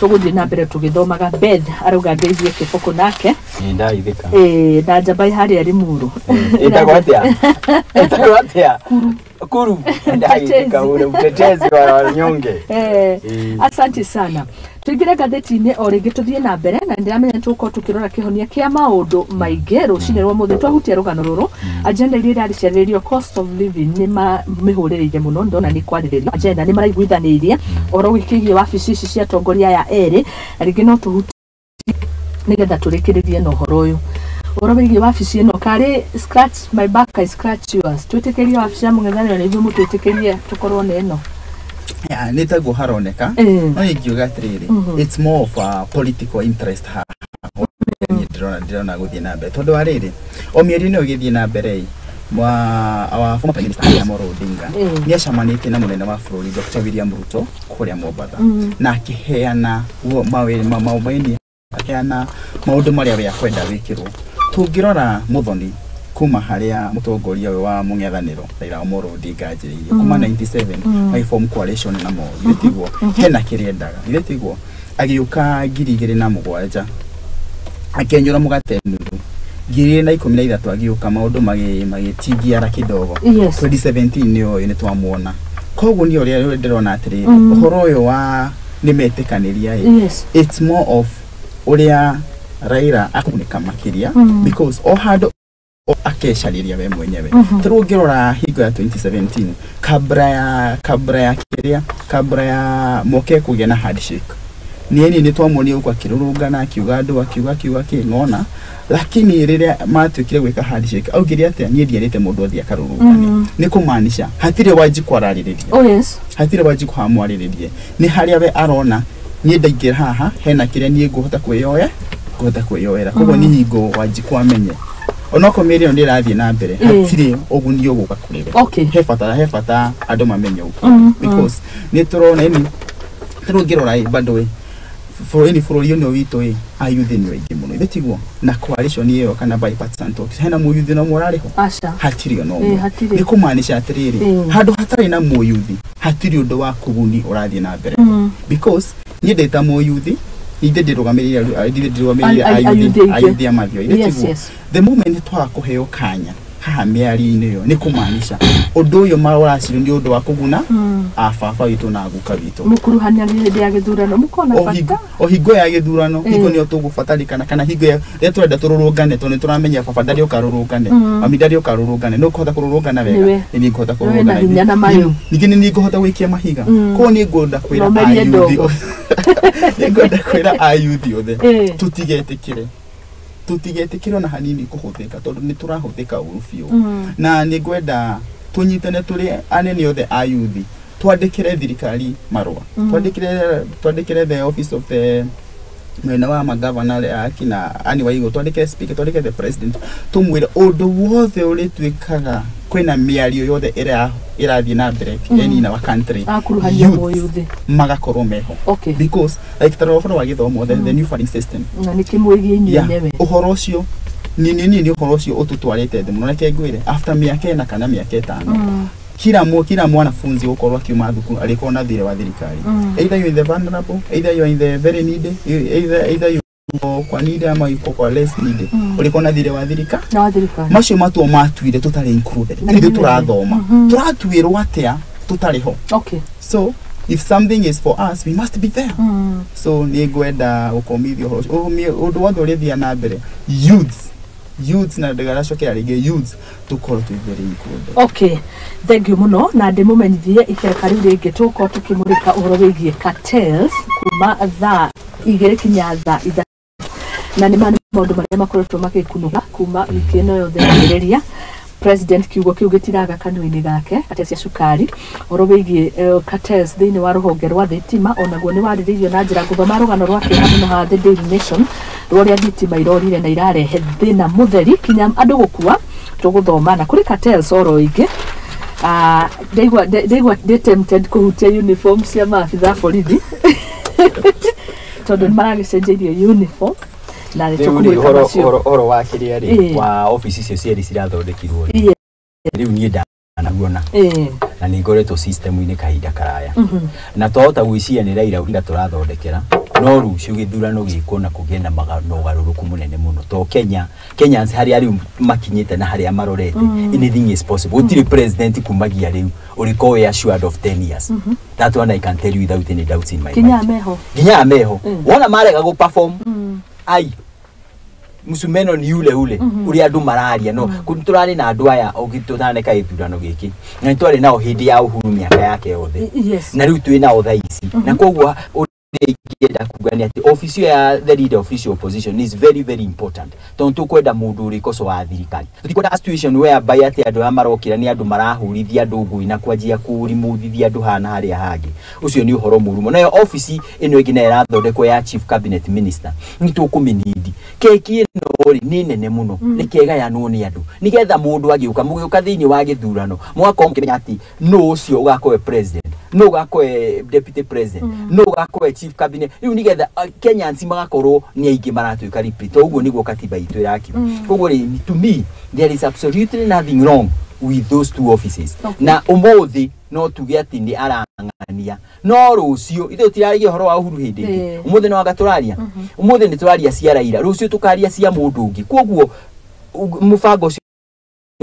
Tũgũthiĩ na mbere tũgĩthomaga. Beth arauga ngeithie Kiboko nake. Nĩ ndaithĩka. Na njamba harĩa Limuru. Ĩtagwo atĩa? Ĩtagwo atĩa? Kuru. Kuru. Ndaithĩka ule mtetezi wa wanyonge. Asante sana. Tuingire ngathĩti-inĩ o rĩngĩ tũthiĩ na mbere na ndĩramenya tũgũkorwo tũkĩrora kĩhonia kĩa maũndũ maingĩ rũcinĩ rwa mũthĩ. Twahutia rũgano rũrũ agenda iria irarĩ ciarĩrĩrio cost of living nĩ mĩhũrĩrĩire mũno ndona nĩ kwarĩrĩrio agenda nĩ maraiguithanĩirie ũhoro wĩkĩgiĩ wabici ici cia atongoria aya erĩ na rĩngĩ no tũhutie nĩgetha tũrĩkĩrĩrie na ũhoro ũyũ ũhoro wĩgiĩ wabici ĩno karĩ scratch my back I scratch yours. Twĩtĩkĩrie wabici ya mũng'ethanĩro na ithuĩ mũtwĩtĩkĩrie tũkorwo na ĩno. Yeah, nĩ taguo haroneka no ingiuga atĩrĩrĩ it's more of a political interest haha ndĩrona gũthiĩ na mbere tondũ wa rĩrĩ o mĩario ĩno ĩgĩthiĩ na mbere our former Prime Minister Amolo Odinga nĩ acemanĩtie na mũnene wa bũrũri Dr. William Ruto kũrĩa Mombatha na akĩheana akĩheana maũndũ marĩa we akwenda wĩkĩrwo. Tũngĩrora Muthoni kuma harĩa mũtongoria ũyũ wa mũng'ethanĩro Raila Amolo Odinga anjĩrĩirie kuma 97 agĩform coalition na Moi githĩ tiguo hena kĩrĩa endaga githĩ tiguo agĩũka 2007 akĩenyũra mũgate nuthu 2013 agĩũka maũndũ magĩtingiara kidogo. 2017 nĩ ũyũ nĩ twamuona. Koguo nĩ ũrĩa ndĩrona atĩrĩrĩ ũhoro ũyũ wa nĩ metĩkanĩria it's more of ũrĩa Raila akũgunĩka makĩria because o handũ akecarĩria we mwenyewe. Tarĩu ũngĩrora hingo ya 2017 kabla ya kĩrĩa kabla ya moke kũgĩa na handshake niĩ nĩ twamuonire gũkũ akĩrũrũngana akiuga andũ akiuga akiuga kĩng'ona lakini rĩrĩa matuĩkire gwĩka handshake augire atĩa niĩ ndierĩte mũndũ athiĩ akarũrũngane nĩ kũmaanisha hatirĩ Wanjikũ ararĩrĩria. Hatirĩ Wanjikũ hamwarĩrĩrie nĩ harĩa we arona niĩ ndaingĩra haha hena kĩrĩa niĩ ngũhota kwĩyoera koguo nĩ hingo Wanjikũ amenye onokorwo mĩario nĩ ĩrathiĩ na mbere hatirĩ ũguni ũgũka kũrĩ we. He bata andũ mamenye ũguo because nĩ tũrona ĩni tarĩu ũngĩrora bado bũrũri ũyũ witũ ĩ ayuthi nĩ aingĩ mũno ithe tiguo na coalition ĩyo kana bipartisan talks hena mũyuthi no ũmwe ũrarĩ ho hatirĩ ona ũmwe nĩ kũmaanisha atĩrĩrĩ handũ hatarĩ na mũyuthi hatirĩ ũndũ wa kũguni ũrathiĩ na mbere because niĩ ndĩ ta mũyuthi ithe ndĩrũgamĩrĩire ayuthi a Mathioya ithe tiguo the moment twaga kũheo kanya Haha mĩario-inĩ ĩyo nĩ kũmaanisha ũndũ ũyũ maracirwo nĩ ũndũ wa kũguna ababa witũ na guka witũ. Mũkuruhania hĩndĩ ya gĩthurano mũkona bata o hingo ya gĩthurano hingo nĩyo tũgũbatarĩkana kana hingo ya rĩrĩa tũrenda tũrũrũngane tondũ nĩ tũramenya baba ndarĩ ũka rũrũngane, mami ndarĩ ũka rũrũngane, nĩ ũkũhota kũrũrũngana wega, nĩ niĩ ngũhota kũrũrũngana, ningĩ nĩ niĩ ngũhota gũikia mahiga. Koguo nĩ ngwenda kwĩra ayuthi, nĩ ngwenda kwĩra ayuthi othe tũtigetĩkĩre ona hanini kũhũthĩka tondũ nĩ tũrahũthĩka ũru biũ. Na nĩ ngwenda tũnyitane tũrĩ anene othe a yuthi, twandĩkĩre thirikari marũa, twandĩkĩre the office of the mwena wa magavana arĩa akina Anne Waigũ, twandĩkĩre speaker, twandĩkĩre the president, tũmwĩre ũndũ wothe ũrĩtuĩkaga kwĩna mĩario yothe ĩrĩa ĩrathiĩ na mbere in our country, youth magakorwo meho. Because like ta ũhoro wa gĩthomo, the new funding system na nĩ kĩmwĩgiĩ inyuĩ enyewe ũhoro ũcio ni ũhoro ũcio ũtũtwarĩte thĩ mũno. Reke ngwĩre after mĩaka 4 kana mĩaka 5 kila mwanafunzi gũkorwo akiuma thukuru arĩkorwo na thirĩ wa thirikari. Either you in the vulnerable, either you are in the very needy, either you kwa needy ama yuko kwa less needy, ũrĩkorwo na thirĩ wa thirikari. Macio matuo matuire tũtarĩ included, ithuĩ tũrathoma tũratuĩrwo atĩa tũtarĩ ho. So if something is for us, we must be there. So nĩ ngwenda gũkomithia ũhoro ũcio, ũndũ wothe ũrĩthiĩ na mbere, youths na ndĩgaracokera rĩngĩ youths tũkorwo twĩ very included. Okay, thank you mũno, na ndĩmũmenyithie ikereka rĩu rĩngĩ tũgũkorwo tũkĩmũrĩka ũhoro wĩgiĩ cartels kuma thaa 2 kinya thaa 3, na nĩ maũndũ marĩa makoretwo magĩkunũka kuma wiki ĩno yothe yambĩrĩria. President kiugo kiu gĩtiraga kanua-inĩ gake cartels cia cukari, ũhoro wĩgiĩ cartels thĩinĩ wa rũhonge rwa thitima onaguo nĩ warĩrĩirio na njĩra ngũthoma rũgano rwa kĩeha mũno haha The Daily Nation rwa ũrĩa thitima irorire na irarehe thĩna mũtheri kinya andũ gũkua. Tũgũthoma na kũrĩ cartels oro ingĩ. Ndaigua ndĩ tempted kũhutia uniform cia maabitha a borithi tondũ nĩ maragĩcenjeirio uniform na nĩ tũkũmũrĩka macio. Ũhoro wa kĩrĩa rĩ wa ofici icio cierĩ cirathondekirwo rĩ, rĩu niĩ ndanaguona na nĩ ngoretwo system-inĩ kahinda karaya, na twahota gwĩciria nĩ Raila Odinga tũrathondekera, no rũciũ gĩthurano gĩkwo na kũgĩe na ũgarũrũku mũnene mũno to Kenyans harĩa rĩu makinyĩte na harĩa marorete, anything is possible. Gũtirĩ president kumagia rĩu ũrĩkorwo wĩ assured of 10 years. That one I can tell you without any doubts in my mind. Nginya ameho wona marega gũ perform ai musumeno ni ule ule uria andu mararia no turari na andu aya ũgĩtũtaneka gĩthurano gĩkĩ na nĩtwarĩ nao hĩndĩ ya Uhuru mĩaka yake yothe na rĩu twĩ nao thaa ici, na koguo ingĩenda kuga nĩ atĩ office ya the leader of official opposition is very very important tondũ tũkwenda mũndũ ũrĩkoco wa thirikari. Tũtikwenda a situation whereby atĩ andũ aya marokĩra nĩ andũ marahũrithia andũ ngũi na kwanjia kũrimũthithia andũ haha na harĩa hangĩ. Ũcio nĩ ũhoro mũru mũno. Nayo office ĩno ĩngĩ nayo ĩrathondekwo ya chief cabinet minister nĩ tũkũmĩnindi. Keki ĩno rĩ nĩ nene mũno, reke ĩgayanwo nĩ andũ nĩgetha mũndũ agĩũka mũgĩũka thĩinĩ wa gĩthurano mũgakorwo mũkĩmenya atĩ nũ ũcio ũgakorwo e president, nũ ũgakorwo e deputy president, nũ ũgakorwo e chief cabinet. Rĩu nĩgetha Kenyans magakorwo nĩ aingĩ maratuĩka repeat. Ũguo nĩguo katiba itũ ĩrakiuga. Koguo rĩ, to me there is absolutely nothing wrong with those two offices. Na ũmũthĩ no tuge atĩ nĩ arang'ania, no rũciũ ithuĩ tũtiraragia ũhoro wa Uhuru hĩndĩ ĩngĩ. Ũmũthĩ no anga tũraria, ũmũthĩ nĩ tũraria cia Raila, rũciũ tũkaria cia mũndũ ũngĩ. Koguo mũbango ũcio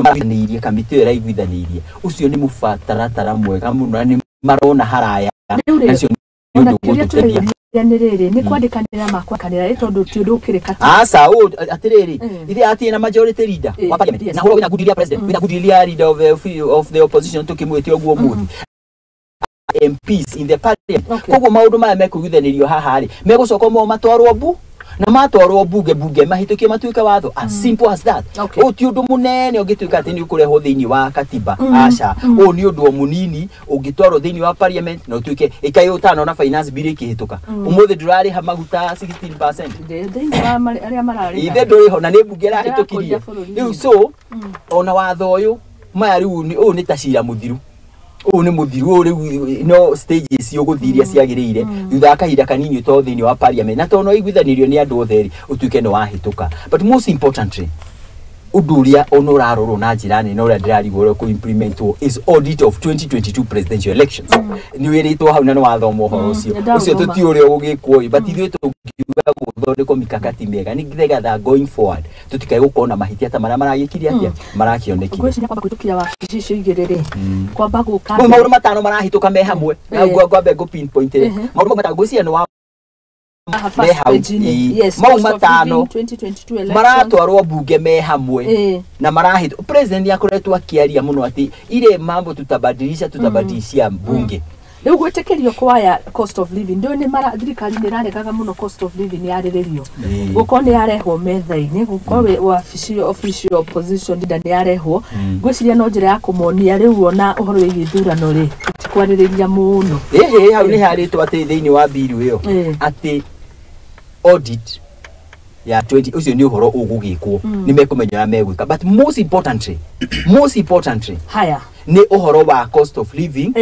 maraiguithanĩirie, kamĩtĩ ĩyo ĩraiguithanĩirie, ũcio nĩ mũbataratara mwega mũno na nĩ marona haraya, nacio nĩ ũndũ ũgũtũteithia. Nĩ rĩrĩ nĩ kwandĩkanĩra makwanĩra ĩ tondũ ti ũndũ ũkĩrĩ kati. Aca atĩrĩrĩ ithe atirĩ na majority leader wa parliament na ũhoro wĩna good deal ya president, wĩna good deal ya leader of the opposition tũkĩmwĩte ũguo ũmũthĩ MPs in the parliament. Koguo maũndũ maya mekũiguithanĩrio haha rĩ megũcoka mo matwarwo bu na matwarwo bunge mahĩtũkie matuĩke watho, as simple as that. Ũyũ ti ũndũ mũnene ũngĩtuĩka atĩ nĩ ũkũrehwo thĩinĩ wa katiba, aca. Ũyũ nĩ ũndũ o mũnini ũngĩtwarwo thĩinĩ wa parliament na ũtuĩke ĩkai ũtano na finance bill ĩkĩhĩtũka. Ũmũthĩ ndũrarĩha maguta 16% thĩinĩ wa arĩa mararĩha, ithe ndũrĩho na nĩ mbunge ĩrahĩtũkirie rĩu. So ona watho ũyũ maya rĩu ũyũ nĩ ta cira mũthiru, ũyũ nĩ mũthiru, ũyũ rĩu no stages ũgũthiĩ iria ciagĩrĩire thutha wa kahinda kanini ũtwarwo thĩinĩ wa parliament, na tondũ no iguithanĩrio nĩ andũ othe rĩ ũtuĩke nĩ wahĩtũka. But most importantly ũndũ ũrĩa ona ũrarorwo na njĩra nene ũrĩa ndĩrarigwo ũrĩa kũ-implementwo is audit of 2022 presidential elections. Nĩ wĩrĩtwo hau na nĩ wathoma ũhoro ũcio, ũcio tũtiũĩ ũrĩa ũgũgĩkwo ĩ, but ithuĩ tũngiuga gũthoma Gũthondekwo mikakati mĩega nĩgetha going forward tũtikae gũkorwo na mahĩtia ta marĩa maragĩkire atĩa marakĩonekire. Ngwĩciria kwamba kũhĩtũkia wabici icio igĩrĩ rĩ, kwamba gũka Mau maũndũ matano marahĩtũka me hamwe na ngwambe ngũ pinpoint rĩ maũndũ matano ngwĩciria nĩ wa me hau. Mau matano maratwarwo bunge me hamwe na marahĩtũ president akoretwo akĩaria mũno atĩ ile mambo tutabadilisha tutabadilishia bunge. Rĩu gwĩtĩkĩrio kwaya cost of living ndũĩ nĩ mara thirikari nĩ ĩraregaga mũno cost of living yarĩrĩrio gũkorwo nĩ yarehwo metha-inĩ gũkorwo wabici official opposition leader nĩ yarehwo ngwĩciria no njĩra ya kũmonia rĩu ona ũhoro wĩgiĩ ithurano rĩ tikwarĩrĩria mũno. Ĩhĩ hau nĩ harĩtwo atĩ thĩinĩ wa bill ĩyo atĩ audit ya 20 ũcio nĩ ũhoro ũgũgĩkwo nĩ mekũmenya ũrĩa megwĩka, but most importantly haya nĩ ũhoro wa cost of living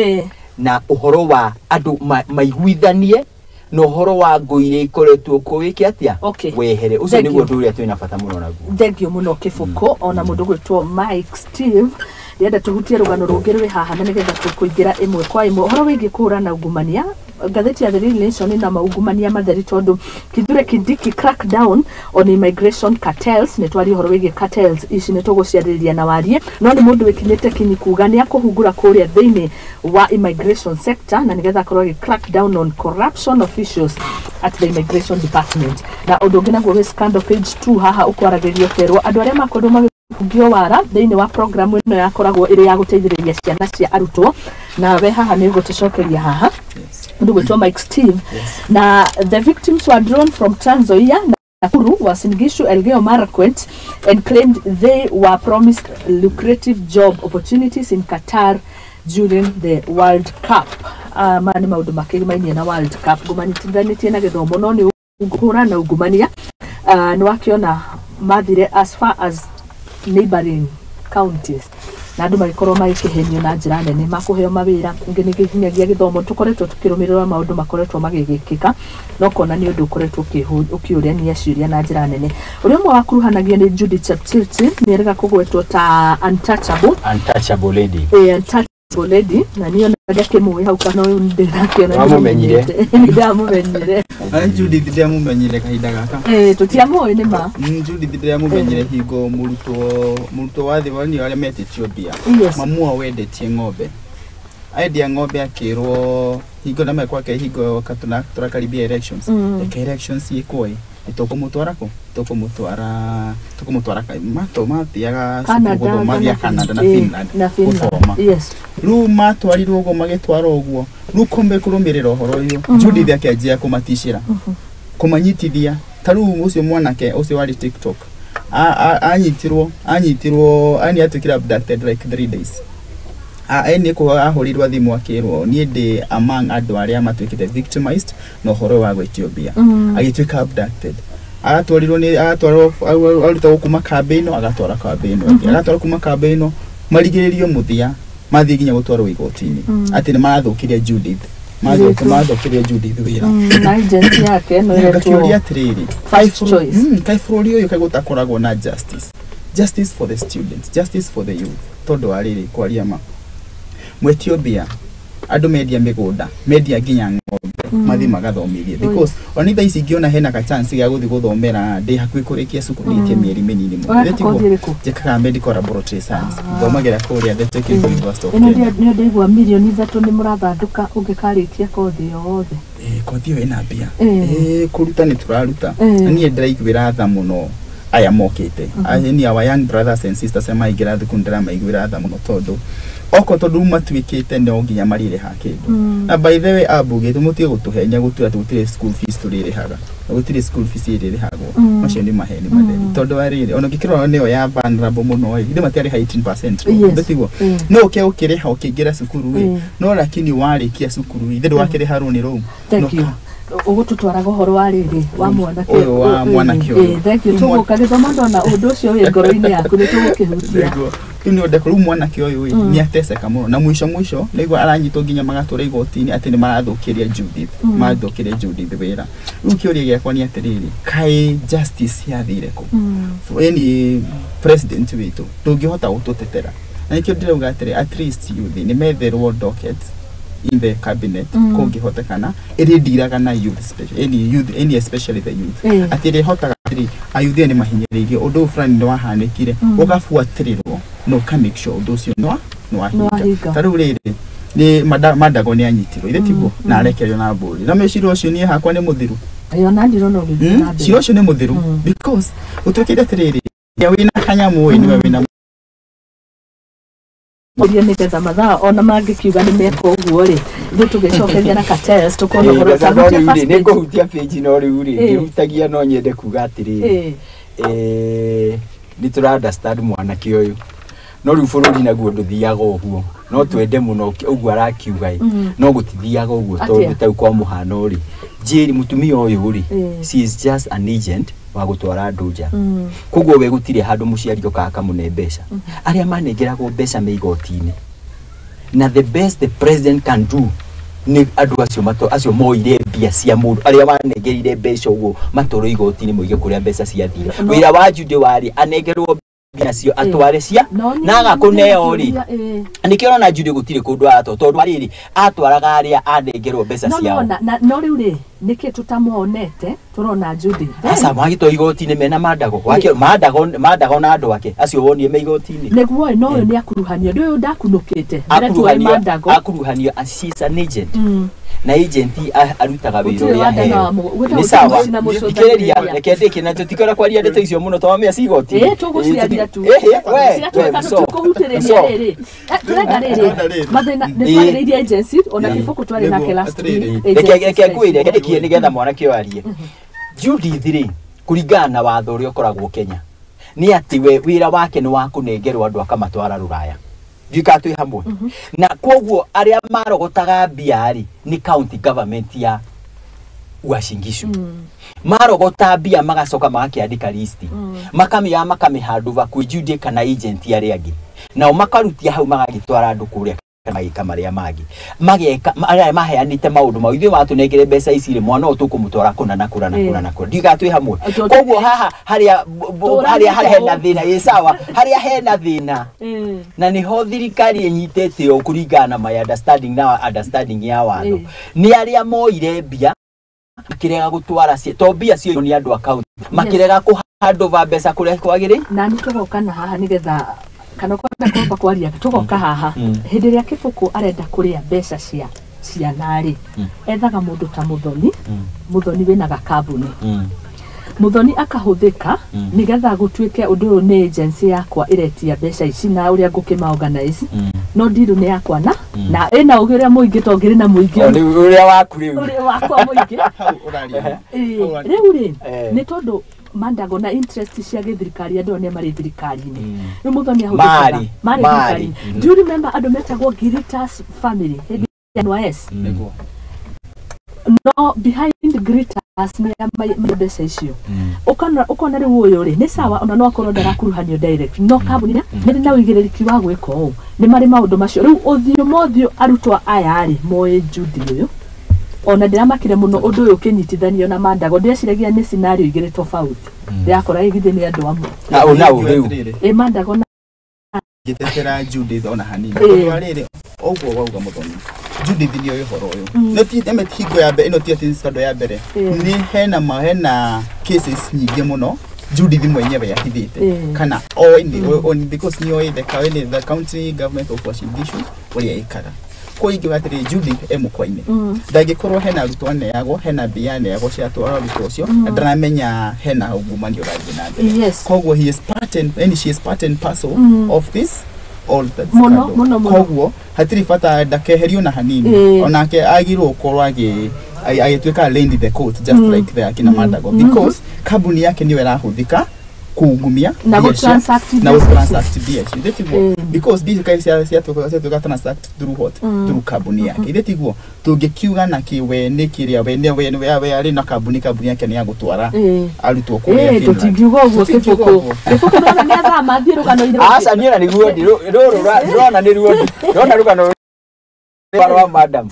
na ũhoro wa andũ maiguithanie na ũhoro wa ngũ iria ikoretwo kũ wĩke atĩa wehere ũcio nĩguo ũndũ ũrĩa twĩna bata mũno naguo. Thank you mũno Kĩbũkũ. Ona mũndũ gwĩtwo Mike Steve ndĩrenda tũhutie rũgano rũngĩ rwĩ haha na nĩgetha tũkũingĩra ĩmwe kwa ĩmwe ũhoro wĩgiĩ kũhũrana ungumania. Ngathĩti ya The Daily Nation ĩna maungumania matheri tondũ Kithure Kindiki crackdown on immigration cartels nĩ twaria ũhoro wĩgiĩ cartels ici nĩ tũgũciarĩrĩria na warie no nĩ mũndũ wĩkinyĩte kinyi kuga nĩ akũhungura kũrĩa thĩinĩ wa immigration sector na nĩgetha akorwo agĩ crack down on corruption officials at the immigration department. Na ũndũ ũngĩ naguo wĩ scandal page 2 haha ũkwaragĩrio kerwo andũ arĩa makorirwo magĩbungio wara thĩinĩ wa programu ĩno yakoragwo ĩrĩ ya gũteithĩrĩria ciana cia arutwo na we haha nĩ ũgũtũcokeria haha mũndũ gwĩtwo Mike Steve. Na the victims were drawn from Trans Nzoia, Nakuru, Uasin Gishu, Elgeyo Marakwet and claimed they were promised lucrative job opportunities in Qatar during the World Cup. Maya nĩ maũndũ makĩgimainie na World Cup ngũmanyitithanĩtie na gĩthomo no nĩ kũhũrana ungumania nĩ wakĩona mathire as far as neighboring counties na andũ magĩkorwo magĩkĩhenio na njĩra nene makũheo mawĩra ingĩ nĩ nginyagia gĩthomo tũkoretwo tũkĩrũmĩrĩra maũndũ makoretwo magĩgĩkĩka no kona nĩ ũndũ ũkoretwo ũkĩũrania ciũria na njĩra nene. Ũrĩa ũmwe wakuruhanagio nĩ Judy Chepchirchir nĩ erĩga kũgwetwo ta untouchable lady. Untouchable lady na niĩ ona ndakĩmũĩ hau kana ũyũ ndĩrakĩona Wamũmenyire? Ndamũmenyire. Judith ndiamumenyire kahinda gaka. Tũtiamũĩ nĩ ma. Judith ndiamumenyire hingo mũrutwo wa thĩ wa arĩa metĩtio mbia. Mamu wao wendetie ng'ombe. Endia ng'ombe akĩrwo hingo na mekwake hingo tũrakaribia elections. Reke elections ciĩkwo ĩ tũkũmũtwara kũ? Tũkũmũtwara mathiaga cukuru mathiaga Canada na Finland gũthoma. Rĩu matwarirwo ũguo magĩtwarwo ũguo rĩu kumbe kũrũmĩrĩra ũhoro ũyũ Judith akĩanjia kũmaticĩra kũmanyitithia ta rĩu ũcio mwanake ũcio warĩ TikTok anyitirwo ani atuĩkire abducted like 3 days. Eni ko ahũrirwo thimũ akĩrwo niĩ ndĩ among andũ arĩa matuĩkĩte victimized na ũhoro wa gwĩtio mbia agĩtuĩka abducted agatwarirwo nĩ agatwarwo arutagwo kuma kambĩ ĩno agatwara kambĩ ĩno ĩngĩ agatwarwo kuma kambĩ ĩno marigĩrĩrio mũthia mathiĩ nginya gũtwarwo igoti-inĩ atĩ nĩ marathũkirie Judith mathũkirie Judith wĩra na agency yake ĩno ĩretwo ngakĩũria atĩrĩrĩ First Choice. Kaĩ bũrũri ũyũ kaĩ gũtakoragwo na justice for the students, justice for the youth tondũ wa rĩrĩ kwaria ma Mwethiopia andũ mendia mĩgũnda mendia nginya ng'ombe mathiĩ magathomithie because ona thaa ici ingĩona hena ka chance gĩa gũthiĩ gũthomera ndĩ hakuhĩ kũrĩkia cukuru ndĩtie mĩeri mĩnini mũno. Njĩkaga medical laboratory science thomagĩra kũrĩa the Technical University of Kenya. Nĩ ndaigua mirioni 3 nĩ mũrathandũka ũngĩkarĩkia kothi yothe. Kothi ĩyo ĩna mbia kũruta nĩ tũraruta na niĩ ndĩraiguĩra tha mũno aya mokĩte ni our young brothers and sisters aya maingĩra thukuru ndĩramaiguĩra tha mũno tondũ oko tondũ matuĩkĩte no nginya marĩrĩha kĩndũ na by the way ambunge mũtige gũtũhenia gũtua atĩ gũtirĩ school fees tũrĩrĩhaga gũtirĩ school fees ĩrĩrĩhagwo macio nĩ maheni matheri tondũ wa rĩrĩ ona ũngĩkĩrora nĩyo ya vulnerable mũno ĩ ithe matiarĩha 18% tiguo no ũke ũkĩrĩha ũkĩingĩra cukuru ĩ no lakini warĩkia cukuru ĩ ithe ndwakĩrĩha rũni rũu. Thank you. Ũgũtũtwaraga ũhoro wa rĩrĩ wa mwanake ũyũ wa mwanake ũyũ. Thank you. Tũgũka gĩthomo ndona ũndũ ũcio wĩ ngoro-inĩ yaku nĩ tũgũkĩhutia. Rĩu nĩ ũndũ rĩu mwanake ũyũ ĩ nĩ ateceka mũno na mũico mũico nĩguo aranyitwo nginya magatwarwo igoti-inĩ atĩ nĩ marathũkĩria Judith marathũkĩria Judith wĩra. Rĩu kĩũria gĩakwa nĩ atĩrĩrĩ kaĩ justice yathire kũ? Ĩni president witũ ndũngĩhota gũtũtetera na nĩkĩo ndĩrauga atĩrĩ at least youth nĩ metherwo docket in the cabinet kũngĩhotekana ĩrĩ ndiraga na youth special any youth any especially the youth atĩ ĩrĩhotaga atĩrĩ ayuthi nĩ mahinyĩrĩirio ũndũ fulani nĩ wahanĩkire ũgabuatĩrĩrwo na ũka make sure ũndũ ũcio nĩ wahinga. Ta rĩu rĩrĩ nĩ Mandago nĩ anyitirwo ithe tiguo na arekerio na mbũri na mecira ũcio niĩ hakwa nĩ mũthiru cira ũcio nĩ mũthiru because ũtuĩkĩte atĩrĩrĩ wĩna kanyamũ ĩ nĩwe wĩna ũria nĩgetha mathaa ona mangĩkiuga nĩ meka ũguo rĩ ithuĩ tũgĩcokeria na cartels tũkona ũhoro ta nĩ ngũhutia page no rĩu rĩ ndihutagia no nyende kuga atĩrĩrĩ nĩ tũra understand mwanake ũyũ no rĩu bũrũri naguo ndũthiaga ũguo no twende mũno ũguo arakiuga no gũtithiaga ũguo tondũ ta kwa mũhano rĩ Njeri mũtumia ũyũ rĩ she is just an agent wa gũtwara andũ nja koguo we gũtirĩ handũ mũciari okaga akamũne mbeca arĩa manengeragwo mbeca me igoti-inĩ na the best the president can do nĩ andũ acio acio moire mbia cia mũndũ arĩa manengerire mbeca ũguo matwarwo igoti-inĩ moige kũrĩa mbeca ciathire wĩra wa Jude warĩ anengerwo mbia cio atware cia na agakũneo rĩ nĩkĩo ũrona Jude gũtirĩ kũndũ aratwarwo tondũ rĩrĩ atwaraga arĩa anengerwo mbeca ciao no rĩu rĩ nĩkĩ tũtamuonete tũrona Jude aca magĩtwo igoti-inĩ mena Mandago Mandago na andũ ake acio wonire me igoti-inĩ nĩguo no ũyũ nĩ akuruhanio ndũ ũyũ ndakunũkĩte mbere akuruhanio she's an agent na agent arutaga wĩra ũrĩa aheo nĩ sawa thikĩrĩria reke ndĩkie na tũtikora kwaria ndeto icio mũno tondũ mĩa ci igoti-inĩ tũgũciaria tu tũkũhutĩrĩria rĩrĩ tũrenda rĩrĩ mathĩna nĩ twarĩrĩirie agency ona Kĩbũkũ twarĩ nake last week reke ngwĩre reke ndĩkie nĩgetha mwanake ũyũ arie Judith rĩ kũringana na watho ũrĩa ũkoragwo Kenya nĩ atĩ we wĩra wake nĩ wa kũnengerwo andũ akamatwara rũraya ndiũĩ twĩ hamwe na koguo arĩa marogotaga mbia rĩ nĩ county government ya Uasin Gishu marogota mbia magacoka magakĩandĩka listi makamĩoya makamĩhandũva kwĩ Jude kana agent arĩa angĩ nao makarutia hau magagĩtwara andũ kũrĩa magĩka marĩa mangĩ mageka arĩa maheanĩte maũndũ mau ithuĩ watũnengere mbeca ici rĩ mwana ũyũ tũkũmũtwara kũna na kũna na kũna na kũna ndiũĩ twĩ hamwe koguo haha harĩa hena thĩna ĩ sawa harĩa hena thĩna na nĩho thirikari ĩnyitĩte ũũ kũringana na my understanding na understanding ya watho nĩ arĩa moire mbia makĩrega gũtwara to mbia cio nĩ andũ a county makĩrega kũhandũva mbeca kũrĩa kwagĩrĩire na nĩ tũgoka na haha nĩgetha kana kwenda kwamba kwaria tugoka haha hĩndĩ ĩrĩa Kĩbũkũ arenda kũrĩa mbeca cia ciana rĩ ethaga mũndũ ta Mũthoni Mũthoni wĩna gakambuni Mũthoni akahũthĩka nĩgetha gũtuĩke ũndũ ũyũ nĩ agency yakwa ĩretia mbeca ici na ũrĩa ngũkĩma organize no ndiru nĩ yakwa na ĩna ũgĩ ũrĩa mũingĩ to ngĩrĩ na mũingĩ ũrĩa waku rĩu ũrĩa wakwa mũingĩ rĩu rĩ nĩ tondũ Mandago na interest cia gĩthirikari andũ nĩ marĩ thirikari-inĩ rĩu Mũthoni ahũthĩkaga marĩ thirikari-inĩ do you remember andũ metagwo Giritas family hĩndĩ ya NYS no behind Giritas nĩ mbeca icio ũkona rĩu ũyũ rĩ nĩ sawa ona no akorwo ndarakuruhanio direct no kambuni nĩ na ũigĩrĩrĩki wa gwĩka ũũ nĩ marĩ maũndũ macio rĩu ũthiũ mothiũ arutwo aya rĩ moĩ Jude ũyũ ona ndĩramakire mũno ũndũ ũyũ ũkĩnyitithanio na Mandago ndĩreciragia nĩ scenario igĩrĩ tofauti ndĩrakora ĩgithĩ nĩ andũ amwe na rĩu ĩ Mandago na ngĩtetera Judith ona hanini tondũ rĩrĩ ũguo wauga Mũthoni Judith nĩ oĩ ũhoro ũyũ no ti eme hingo ya mbere ĩno ti atĩ scandal ya mbere nĩ hena cases nyingĩ mũno Judith mwenyewe ahithĩte kana oĩ because nĩ oĩ the county government of Uasin Gishu ũrĩa ĩkaga koguo ingiuga atĩrĩrĩ Judith e mũkwa-inĩ ndangĩkorwo hena arutwo aneagwo hena mbia aneagwo ciatwara arutwo ũcio na ndaramenya hena ungumania ũrathiĩ na mbere koguo he is part and she is part and parcel of this all that muno koguo hatirĩ bata ndakeherio na hanini onake agirwo gũkorwo agĩtuĩka lend the court just like the akina Mandago because kambuni yake nĩyo ĩrahũthĩka kungumia na gũtransact na gũtransact mbia icio ithe tiguo because mbia icio ciatuĩka transact through what through kambuni yake ithe tiguo tũngĩkiuga na kĩ we nĩ kĩrĩa we nĩ we arĩ na kambuni yake nĩ ya gũtwara arutwo kũrĩa Finland tũtingiuga ũguo Kĩbũkũ Kĩbũkũ nĩwona nĩ athama athiĩ rũgano-inĩ aca niĩ ona nĩguo rũrũ ndĩrona nĩ ruo ndĩrona rũgano rwa madam.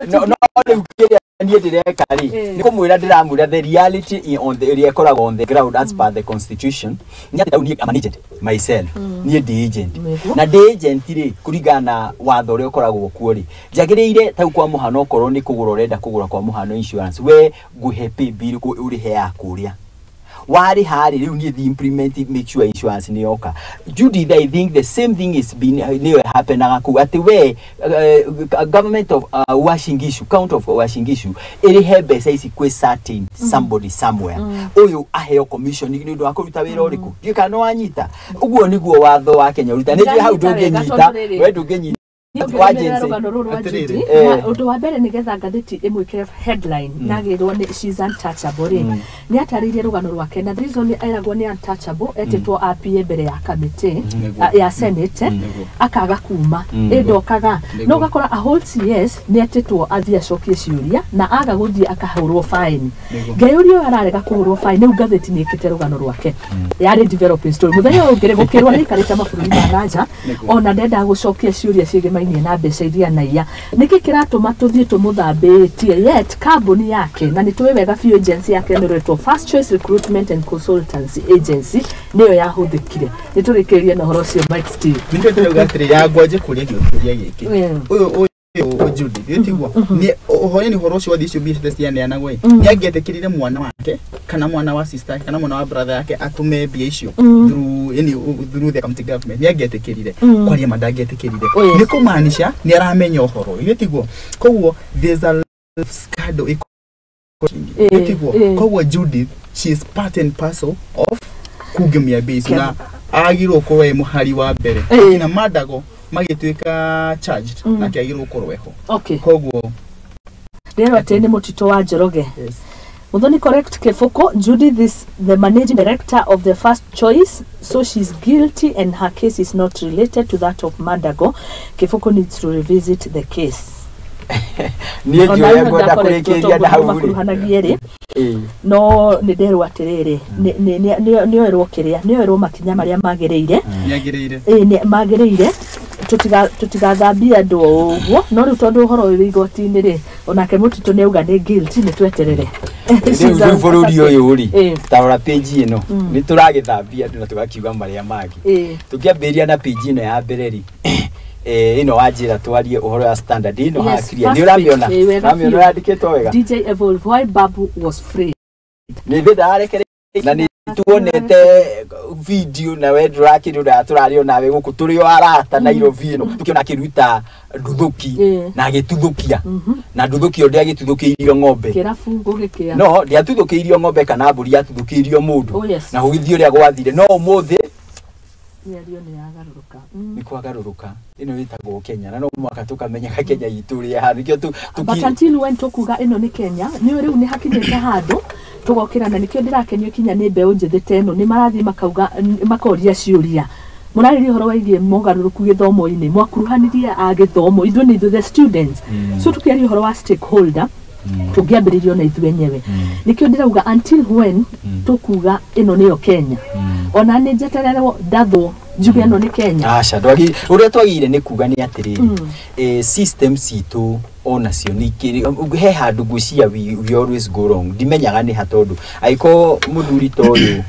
No rĩu kĩrĩa niĩ ndĩreka rĩ nĩ kũmwĩra ndĩramwĩra the reality on the ĩrĩa ĩkoragwo on the ground as per the constitution nĩ atĩ niĩ am an agent myself, niĩ ndĩ agent na ndĩ agent rĩ kũringana na watho ũrĩa ũkoragwo kuo rĩ njagĩrĩire tau kwa mũhano okorwo nĩ kũgũra ũrenda kũgũra kwa mũhano insurance we ngũhe pay bill ũrĩhe ya kũrĩa warĩ harĩ rĩu niĩ thi implement make sure insurance nĩ yoka. Judith, I think the same thing is been nĩyo happenaga kũu atĩ we government of Uasin Gishu, county of Uasin Gishu ĩrĩhe mbeca ici kwĩ certain somebody somewhere, ũyũ aheo commission nĩ ũndũ wa kũruta wĩra ũrĩkũ. Ndiũĩ kana nĩ wanyita. Ũguo nĩguo watho wa Kenya ũruta. Nĩ njũĩ hau ndũngĩnyita, we ndũngĩnyita. Rũgano rũrũ rwa Judy, ũndũ wa mbere nĩgetha ngathĩti ĩmwĩkĩre headline nagĩrwo nĩ she's untouchable rĩ, nĩ atarĩirie rũgano rwake na the reason eragwo nĩ untouchable etĩtwo appear mbere ya kamĩtĩ ya Senate akaga kuma ĩndokaga no ũgakora a whole CS nĩ etĩtwo athiĩ acokie ciũria na aga gũthiĩ akahũrwo fine. Ngeyũria ũyũ ararega kũhũrwo fine rĩu ngathĩti nĩ ĩkĩte rũgano rwake yarĩ developing story. Mũthenya ũyũ ũngĩ gũkĩrwo nĩ aikarĩte mabũrũri ma nanja ona ndendaga gũcokia ciũria ciĩgĩmainie na mbeca iria naiya. Nĩkĩ kĩratũma tũthiĩ tũmũthambĩtie yet kambuni yake na nĩ tũĩ wega biũ agency yake nĩ ĩretwo First Choice Recruitment and Consultancy Agency nĩyo yahũthĩkire. Nĩ tũrĩkĩrĩrie na ũhoro ũcio Mike Steve. Nĩkĩo ndĩrauga atĩrĩ yangwa kũria kĩũria gĩkĩ ũyũ ũyũ Judith ĩtiguo nĩ ũhoro nĩ ũhoro ũcio wa icio mbia ciothe cianeanagwo ĩ nĩ angĩetĩkĩrire mwana wake kana mwana wa sister kana mwana wa brother yake atũme mbia icio through yani through the county government nĩ angĩetĩkĩrire kwaria ma ndangĩetĩkĩrire nĩ kũmaanisha nĩ aramenya ũhoro ũyũ tiguo. Koguo there's a scandal ĩtiguo. Koguo Judith, she is part and parcel of kugimia mbia icio na agirwo gũkorwo e mũhari wa mbere na Mandago magĩtuĩka charged na kĩagĩrĩirwo gũkorwo eho. Okay. Koguo rĩrwo atĩ nĩ mũtitũ wa Njoroge. Yes. Muthoni correct Kĩbũkũ, Judith is the managing director of the First Choice, so she's guilty and her case is not related to that of Mandago. Kĩbũkũ needs to revisit the case. Niĩ ndiũĩ ngwenda kũrĩkĩria na hau rĩ makuruhanagie rĩ no nĩ nderwo atĩrĩrĩ nĩ oerwo kĩrĩa nĩ oerwo makinya marĩa magĩrĩire nĩagĩrĩire ĩ magĩrĩire tũtigathambie andũ o ũguo no rĩu tondũ ũhoro ũyũ wĩ igoti-inĩ rĩ onake mũtitũ nĩ auga nĩ guilty nĩ tweterere. Rĩu bũrũri ũyũ rĩ tarora page ĩno nĩ tũragĩthambia andũ na tũgakiuga marĩa mangĩ. Tũkĩambĩrĩria na page ĩno ya mbere rĩ ĩno wanjĩra twarie ũhoro wa Standard ĩno hakiria nĩ ũramĩona ũramĩona yandĩkĩtwo wega DJ Evolve why Babu was free nĩ thĩ ndarekere na nĩ tuonete video na we ndũrakĩrĩ ũrĩa tũrarĩ onawe gũkũ tũrĩ o arata Nairobi ĩno tũkĩona akĩruta nduthũki na agĩtuthũkia na nduthũki ĩyo ndĩagĩtuthũkĩirio ng'ombe kĩrabu gũgĩkĩa no ndĩatuthũkĩirio ng'ombe kana mbũri yatuthũkĩirio mũndũ na gũgĩthiĩ ũrĩa gwathire no ũmũthĩ mĩario nĩ yagarũrũka nĩ kwagarũrũka ĩno ĩtagwo Kenya na no mwaka tũkamenyaga Kenya itũ ũrĩa ĩhana nĩkĩo but until when tũkuga ĩno nĩ Kenya nĩ rĩu nĩ hakinyĩte handũ tũgokĩra na nĩkĩo ndĩrakenio kinya nĩ mbeũ njĩthĩ ta ĩno nĩ marathiĩ makauga makoria ciũria mũrarĩria ũhoro wĩgiĩ mogarũrũku gĩthomo-inĩ mwakuruhanirie a gĩthomo ithuĩ nĩ ithuĩ the students so tũkĩaria ũhoro wa stakeholder tũngĩambĩrĩria ona ithuĩ enyewe nĩkĩo ndĩrauga until when tũkuga ĩno nĩyo Kenya ona nĩ njetererwo ndathwo njuge ĩno nĩ Kenya. Aca ũrĩa twagĩrĩire nĩ kuga nĩ atĩrĩrĩ system citũ onacio nĩ ikĩrĩ he handũ ngwĩciria we always go wrong ndimenyaga nĩ ha tondũ angĩkorwo mũthuri ta ũyũ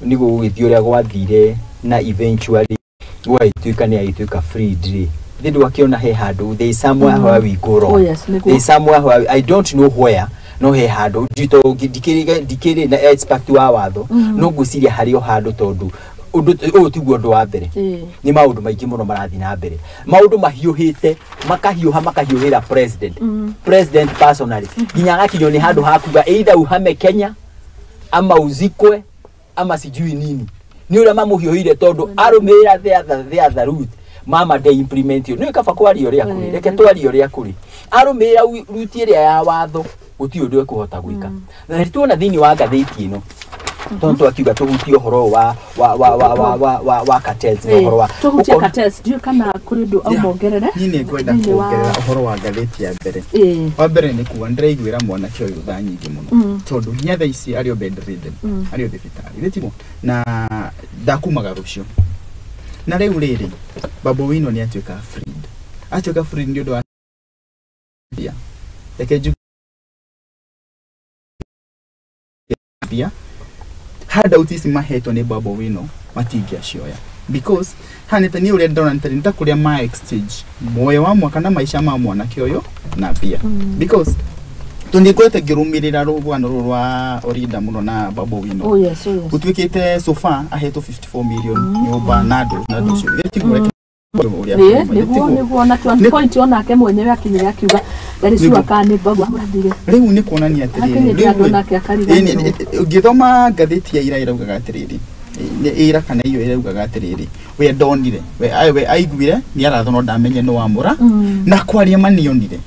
nĩ gũgĩthiĩ ũrĩa gwathire na eventually gwagĩtuĩka nĩ agĩtuĩka freed rĩ thĩ ndwakĩona he handũ there is somewhere where we go wrong. Oh, yes, there is somewhere where I don't know where no he handũ ndikĩrĩ na expert wa watho no ngwĩciria harĩ o handũ tondũ ũndũ ũyũ tiguo ũndũ wa mbere nĩ maũndũ maingĩ mũno marathiĩ na mbere maũndũ mahiũhĩte makahiũha makahiũhĩra president president personally nginya agakinywo nĩ handũ ha kuga either uhame Kenya ama uzikwe ama sijui nini nĩ ũrĩa mamũhiũhĩire tondũ arũmĩrĩra the other route mama de implement yo nĩ kaba kwaria ũrĩa kũrĩ reke twarie ũrĩa kũrĩ arũmĩrĩra route ĩrĩa ya watho gũtirĩ ũndũ ekũhota gwĩka na nĩ tuona thĩinĩ wa ngathĩti ĩno tondũ twakiuga tũhutie ũhoro wa wa wa wa wa wa wa wa cartels na ũhoro wa tũhutie cartels ndiũĩ kana kũrĩ ũndũ aumongerere niĩ nĩ ngwenda kuongerera ũhoro wa ngathĩti ya mbere wa mbere nĩ kuga ndĩraiguĩra mwanake ũyũ tha nyingĩ mũno tondũ nginya thaa ici arĩ o bedridden arĩ o thibitarĩ gĩtiguo na ndakumaga rũciũ na rĩu rĩrĩ Babu Owino nĩ atuĩka freed atuĩka freed nĩ ũndũ wa Reke njuge mbia handout ici mahetwo nĩ Babu Owino matingĩacioya because hanĩte niĩ ũrĩa ndĩrona nĩ ta kũrĩa ma exchange muoyo wa mwaka na maica ma mwanake ũyũ na mbia because tondũ ngoretwo ngĩrũmĩrĩra rũgano rũrũ rwa Orinda mũno na Babu Owino. Oh yes, oh yes. Gũtuĩkĩte so far ahetwo 54 million nyũmba na andũ ũcio nĩguo na point onake mwenyewe akinyire akiuga ndarĩ sure kana nĩ Babu amũrathire. Rĩu nĩ kuonania atĩrĩrĩ, ũngĩthoma ngathĩti ya ira ĩraugaga atĩrĩrĩ, ira kana iyo ĩraugaga atĩrĩrĩ, we ndonire we aiguire nĩ arathwo no ndamenye nĩ wamũra na kwaria ma nĩonire.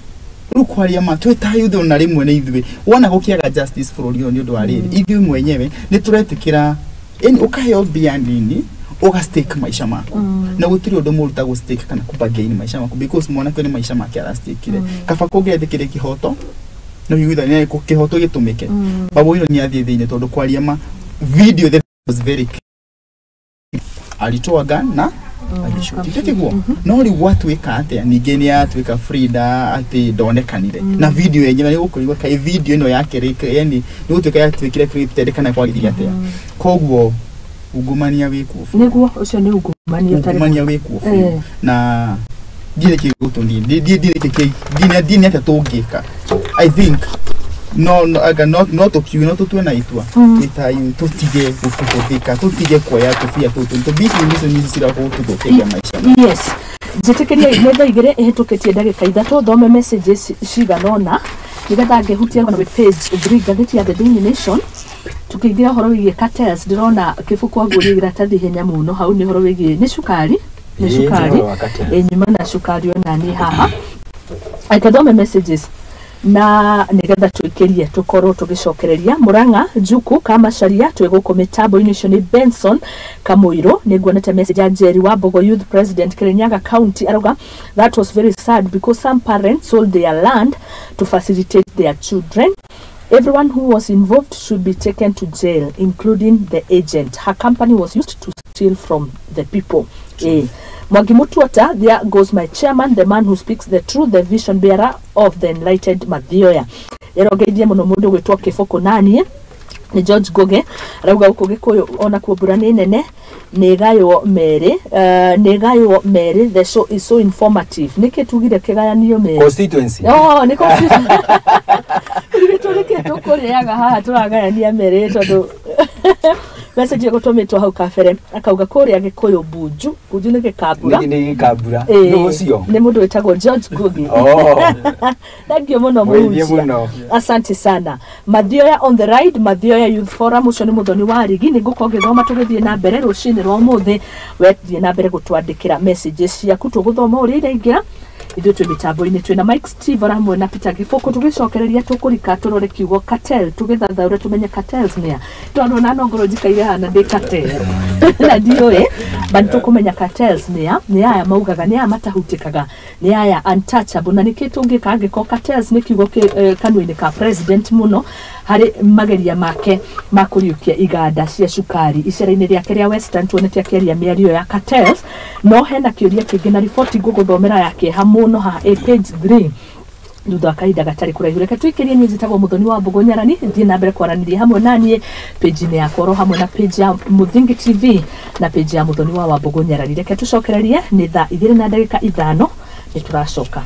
Rĩu kwaria ma twĩ ta youth ona rĩmwe nĩ ithuĩ wona gũkĩaga justice bũrũri ũyũ nĩ ũndũ wa rĩrĩ ithuĩ mwenyewe nĩ tũretĩkĩra yani ũkaheo mbia nini uga stake maisha maku na gutiri undu mũru ta gũ-stake kana kũ-bargain maisha maku because mwanake nĩ maisha make arastakire kaba kũngĩethĩkĩre kĩhoto no iguithania kĩhoto gĩtũmĩke. Babu Owino nĩ athiĩ thĩinĩ tondũ kwaria ma video that was very clear alitoa gun na agĩcuti tiguo no rĩu gwatuĩka atĩa ningĩ nĩ atuĩka Frida atĩ ndonekanire na video yenyewe nĩ gũkũrigwo kaĩ video ĩno yake yani nĩ gũtuĩka yatuĩkire crypted kana kwagĩrĩire atĩa koguo ungumania wĩkuo nĩguo ũcio nĩ ungumania wĩkuo biũ na ndirĩ kĩ gũtũni ndirĩ atĩa tũngĩka. I think no no tũkiuge no tũtue na itua twĩ tũtige gũkũhũthĩka tũtige kuoya tũbia tũtũ tũbici nicio ciroka gũtũthũkĩria maica. Yes, njĩtĩkĩria nĩ thaa igĩrĩ ĩhĩtũkĩtie ndagĩka ithatũ thome messages cigana ũna nĩgetha ngĩhutia na page 3 ngathĩti ya The Daily Nation tukĩingĩra ũhoro wĩgiĩ cartels. Ndĩrona kĩbuku angũria iratathi ihenya mũno hau nĩ ũhoro wĩgiĩ nĩ cukari nyuma na cukari ona nĩ haha akathome messages na nĩgetha tũikĩrie tũkorwo tũgĩcokereria. Murang'a Njuku Kamacharia twĩ gũkũ mĩtambo-inĩ ũcio nĩ Benson Kamũirũ. Nĩ nguonete message ya Jerry wa Mbogo Youth President Kirinyaga County arauga that was very sad because some parents sold their land to facilitate their children. Everyone who was involved should be taken to jail, including the agent. Her company was used to steal from the people. Mwangi Mutuota, there goes my chairman, the man who speaks the truth, the vision bearer of the enlightened Mathioya. Yarogeithie muno mundu gwitwo Kiboko nanie ni George Goge arauga guku Gikuyu ona kuo mbura ni nene ni gaywo meri ni gaywo meri. The show is so informative. Niki tugire kigayanio meri constituency. Oh, ni constituency. Niki tukuriaga haha turagayania meri tondu message ĩgũtũmĩtwo hau kabere akauga kũrĩa Gĩkũyũ Bunju Bunju nĩ gĩkambura nĩ gĩkambura nĩ ũcio nĩ mũndũ wĩtagwo George Ngugi. Oh, thank you mũno mũhunjia, asante sana. Mathioya on the ride, Mathioya Youth Forum ũcio nĩ mũthoni wa rigi. Nĩ ngũkorwo ngĩthoma tũgĩthiĩ na mbere rũcinĩ rwa ũmũthĩ. Wethiĩ na mbere gũtwandĩkĩra messages ciaku tũgũthoma ũrĩa iraingĩra. Ithuĩ twĩ mĩtambo-inĩ twĩna Mike Steve hamwe na Peter Gĩbũkũ tũgĩcokereria tũkũrika tũrore kiugo cartel tũgĩthathaũre tũmenye cartels nĩa tondũ ona no ngorwo njikaire hana ndĩ cartel na ndiũĩ but tũkũmenya cartels nĩa nĩ aya maugaga nĩ aya matahutĩkaga nĩ aya untouchable na nĩkĩ tũngĩka angĩkorwo cartels nĩ kiugo kanua-inĩ ka president mũno harĩ mageria make ma kũriũkia iganda cia cukari icera-inĩ rĩake rĩa Western tuonete akĩaria mĩario ya cartels. No hena kĩũria kĩngĩ na riboti ngũgũthomera ya kĩeha mũno haha page 3 thutha wa kahinda gatarĩ kũraihu. Reke tũikĩrie niĩ njĩtagwo Mũthoni wa Mbũgũ Nyarani thiĩ na mbere kwaranĩria hamwe naniĩ page-inĩ yakwa oro hamwe na page ya Mũthingi TV na page ya Mũthoni wa Wambũgũ Nyarani. Reke tũcokererie nĩ thaa 2:05 nĩ tũracoka.